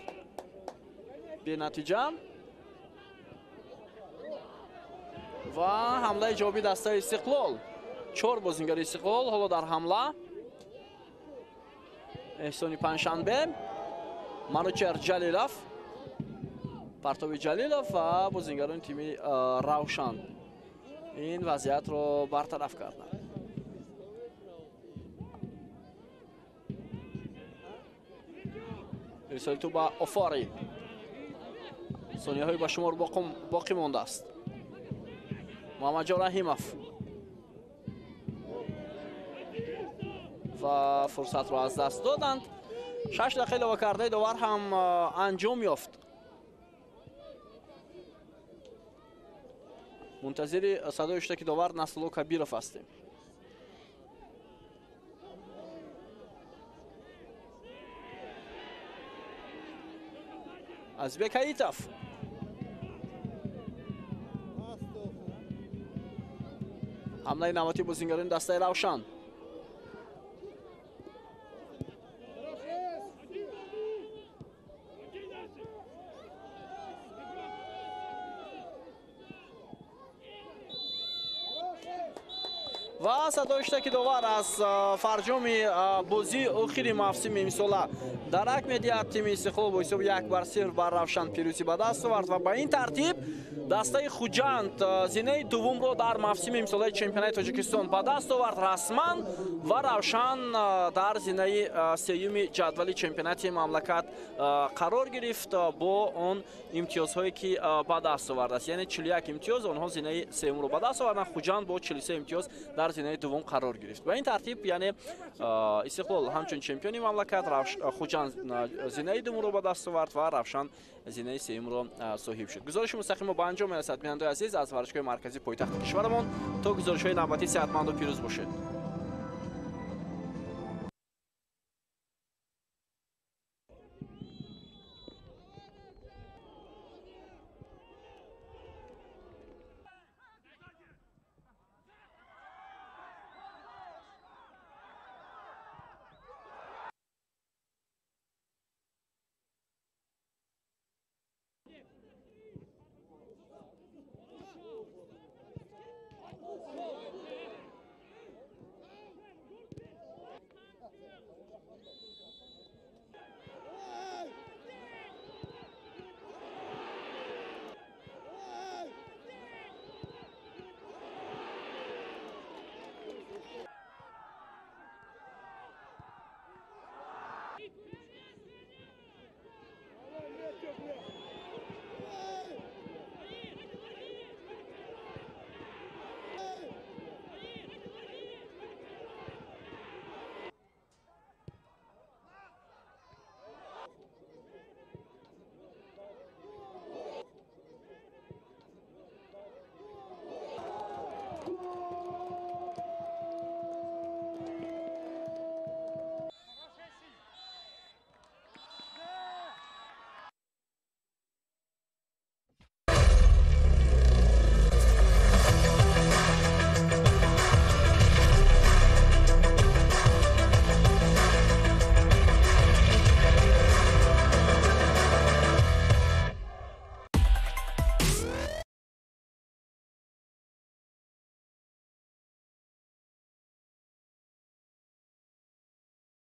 Бенатиҷа. Ва ҳамлаи ҷавобии дастаи Истиқлол. 4 бозингари Истиқлол ҳоло дар ҳамла. Эҳсони Панҷшанбе, Манучер Ҷалилов, партоби Ҷалилов ва бозингарони тими Равшан ин вазъиятро бартараф карданд. Ирсоли тӯб ба Офари. Сонияҳои ба шумор боқӣ мондааст. Муҳаммадҷон Раҳимов ва фурсатро аз даст доданд. 6 дақиқа илова кардаи довар ҳам анҷом ёфт. Мунтазири садои шудаки довар Насрулло Кабиров ҳастем. Азбек Аитов. Ҳамлаи навбатии бозингарони дастаи Равшан. Ва садои шудаки довар аз фарҷоми бозии охири мавсими имсола дарак медиҳад. Тими Истиқлол бо ҳисоби 1-0 бар Равшан пирӯзӣ ба даст овард ва ба ин тартиб дастаи Хуҷанд зинаи дуввумро дар мавсими имсолаи чемпионати Тоҷикистон ба даст овард расман ва Равшан дар зинаи сеюми ҷадвали чемпионати мамлакат қарор гирифт бо он имтиёзҳое ки ба даст овардааст, яъне 41 имтиёз онҳо зинаи сеюмро ба даст оварданд. Хуҷанд бо 43 имтиёз дар зинаи дуввум қарор гирифт. Ба ин тартиб, яъне Истиқлол ҳамчун чемпиони мамлакат, Хуҷанд зинаи дуввумро ба даст овард ва Равшан зинаи сеюмро соҳиб шуд. Гузориши мустақимо ба анҷом мерасад. Бинандаои азиз, аз варзишгоҳи марказии пойтахти кишварамон то гузоришҳои навбатӣ сеҳатманду пирӯз бошед.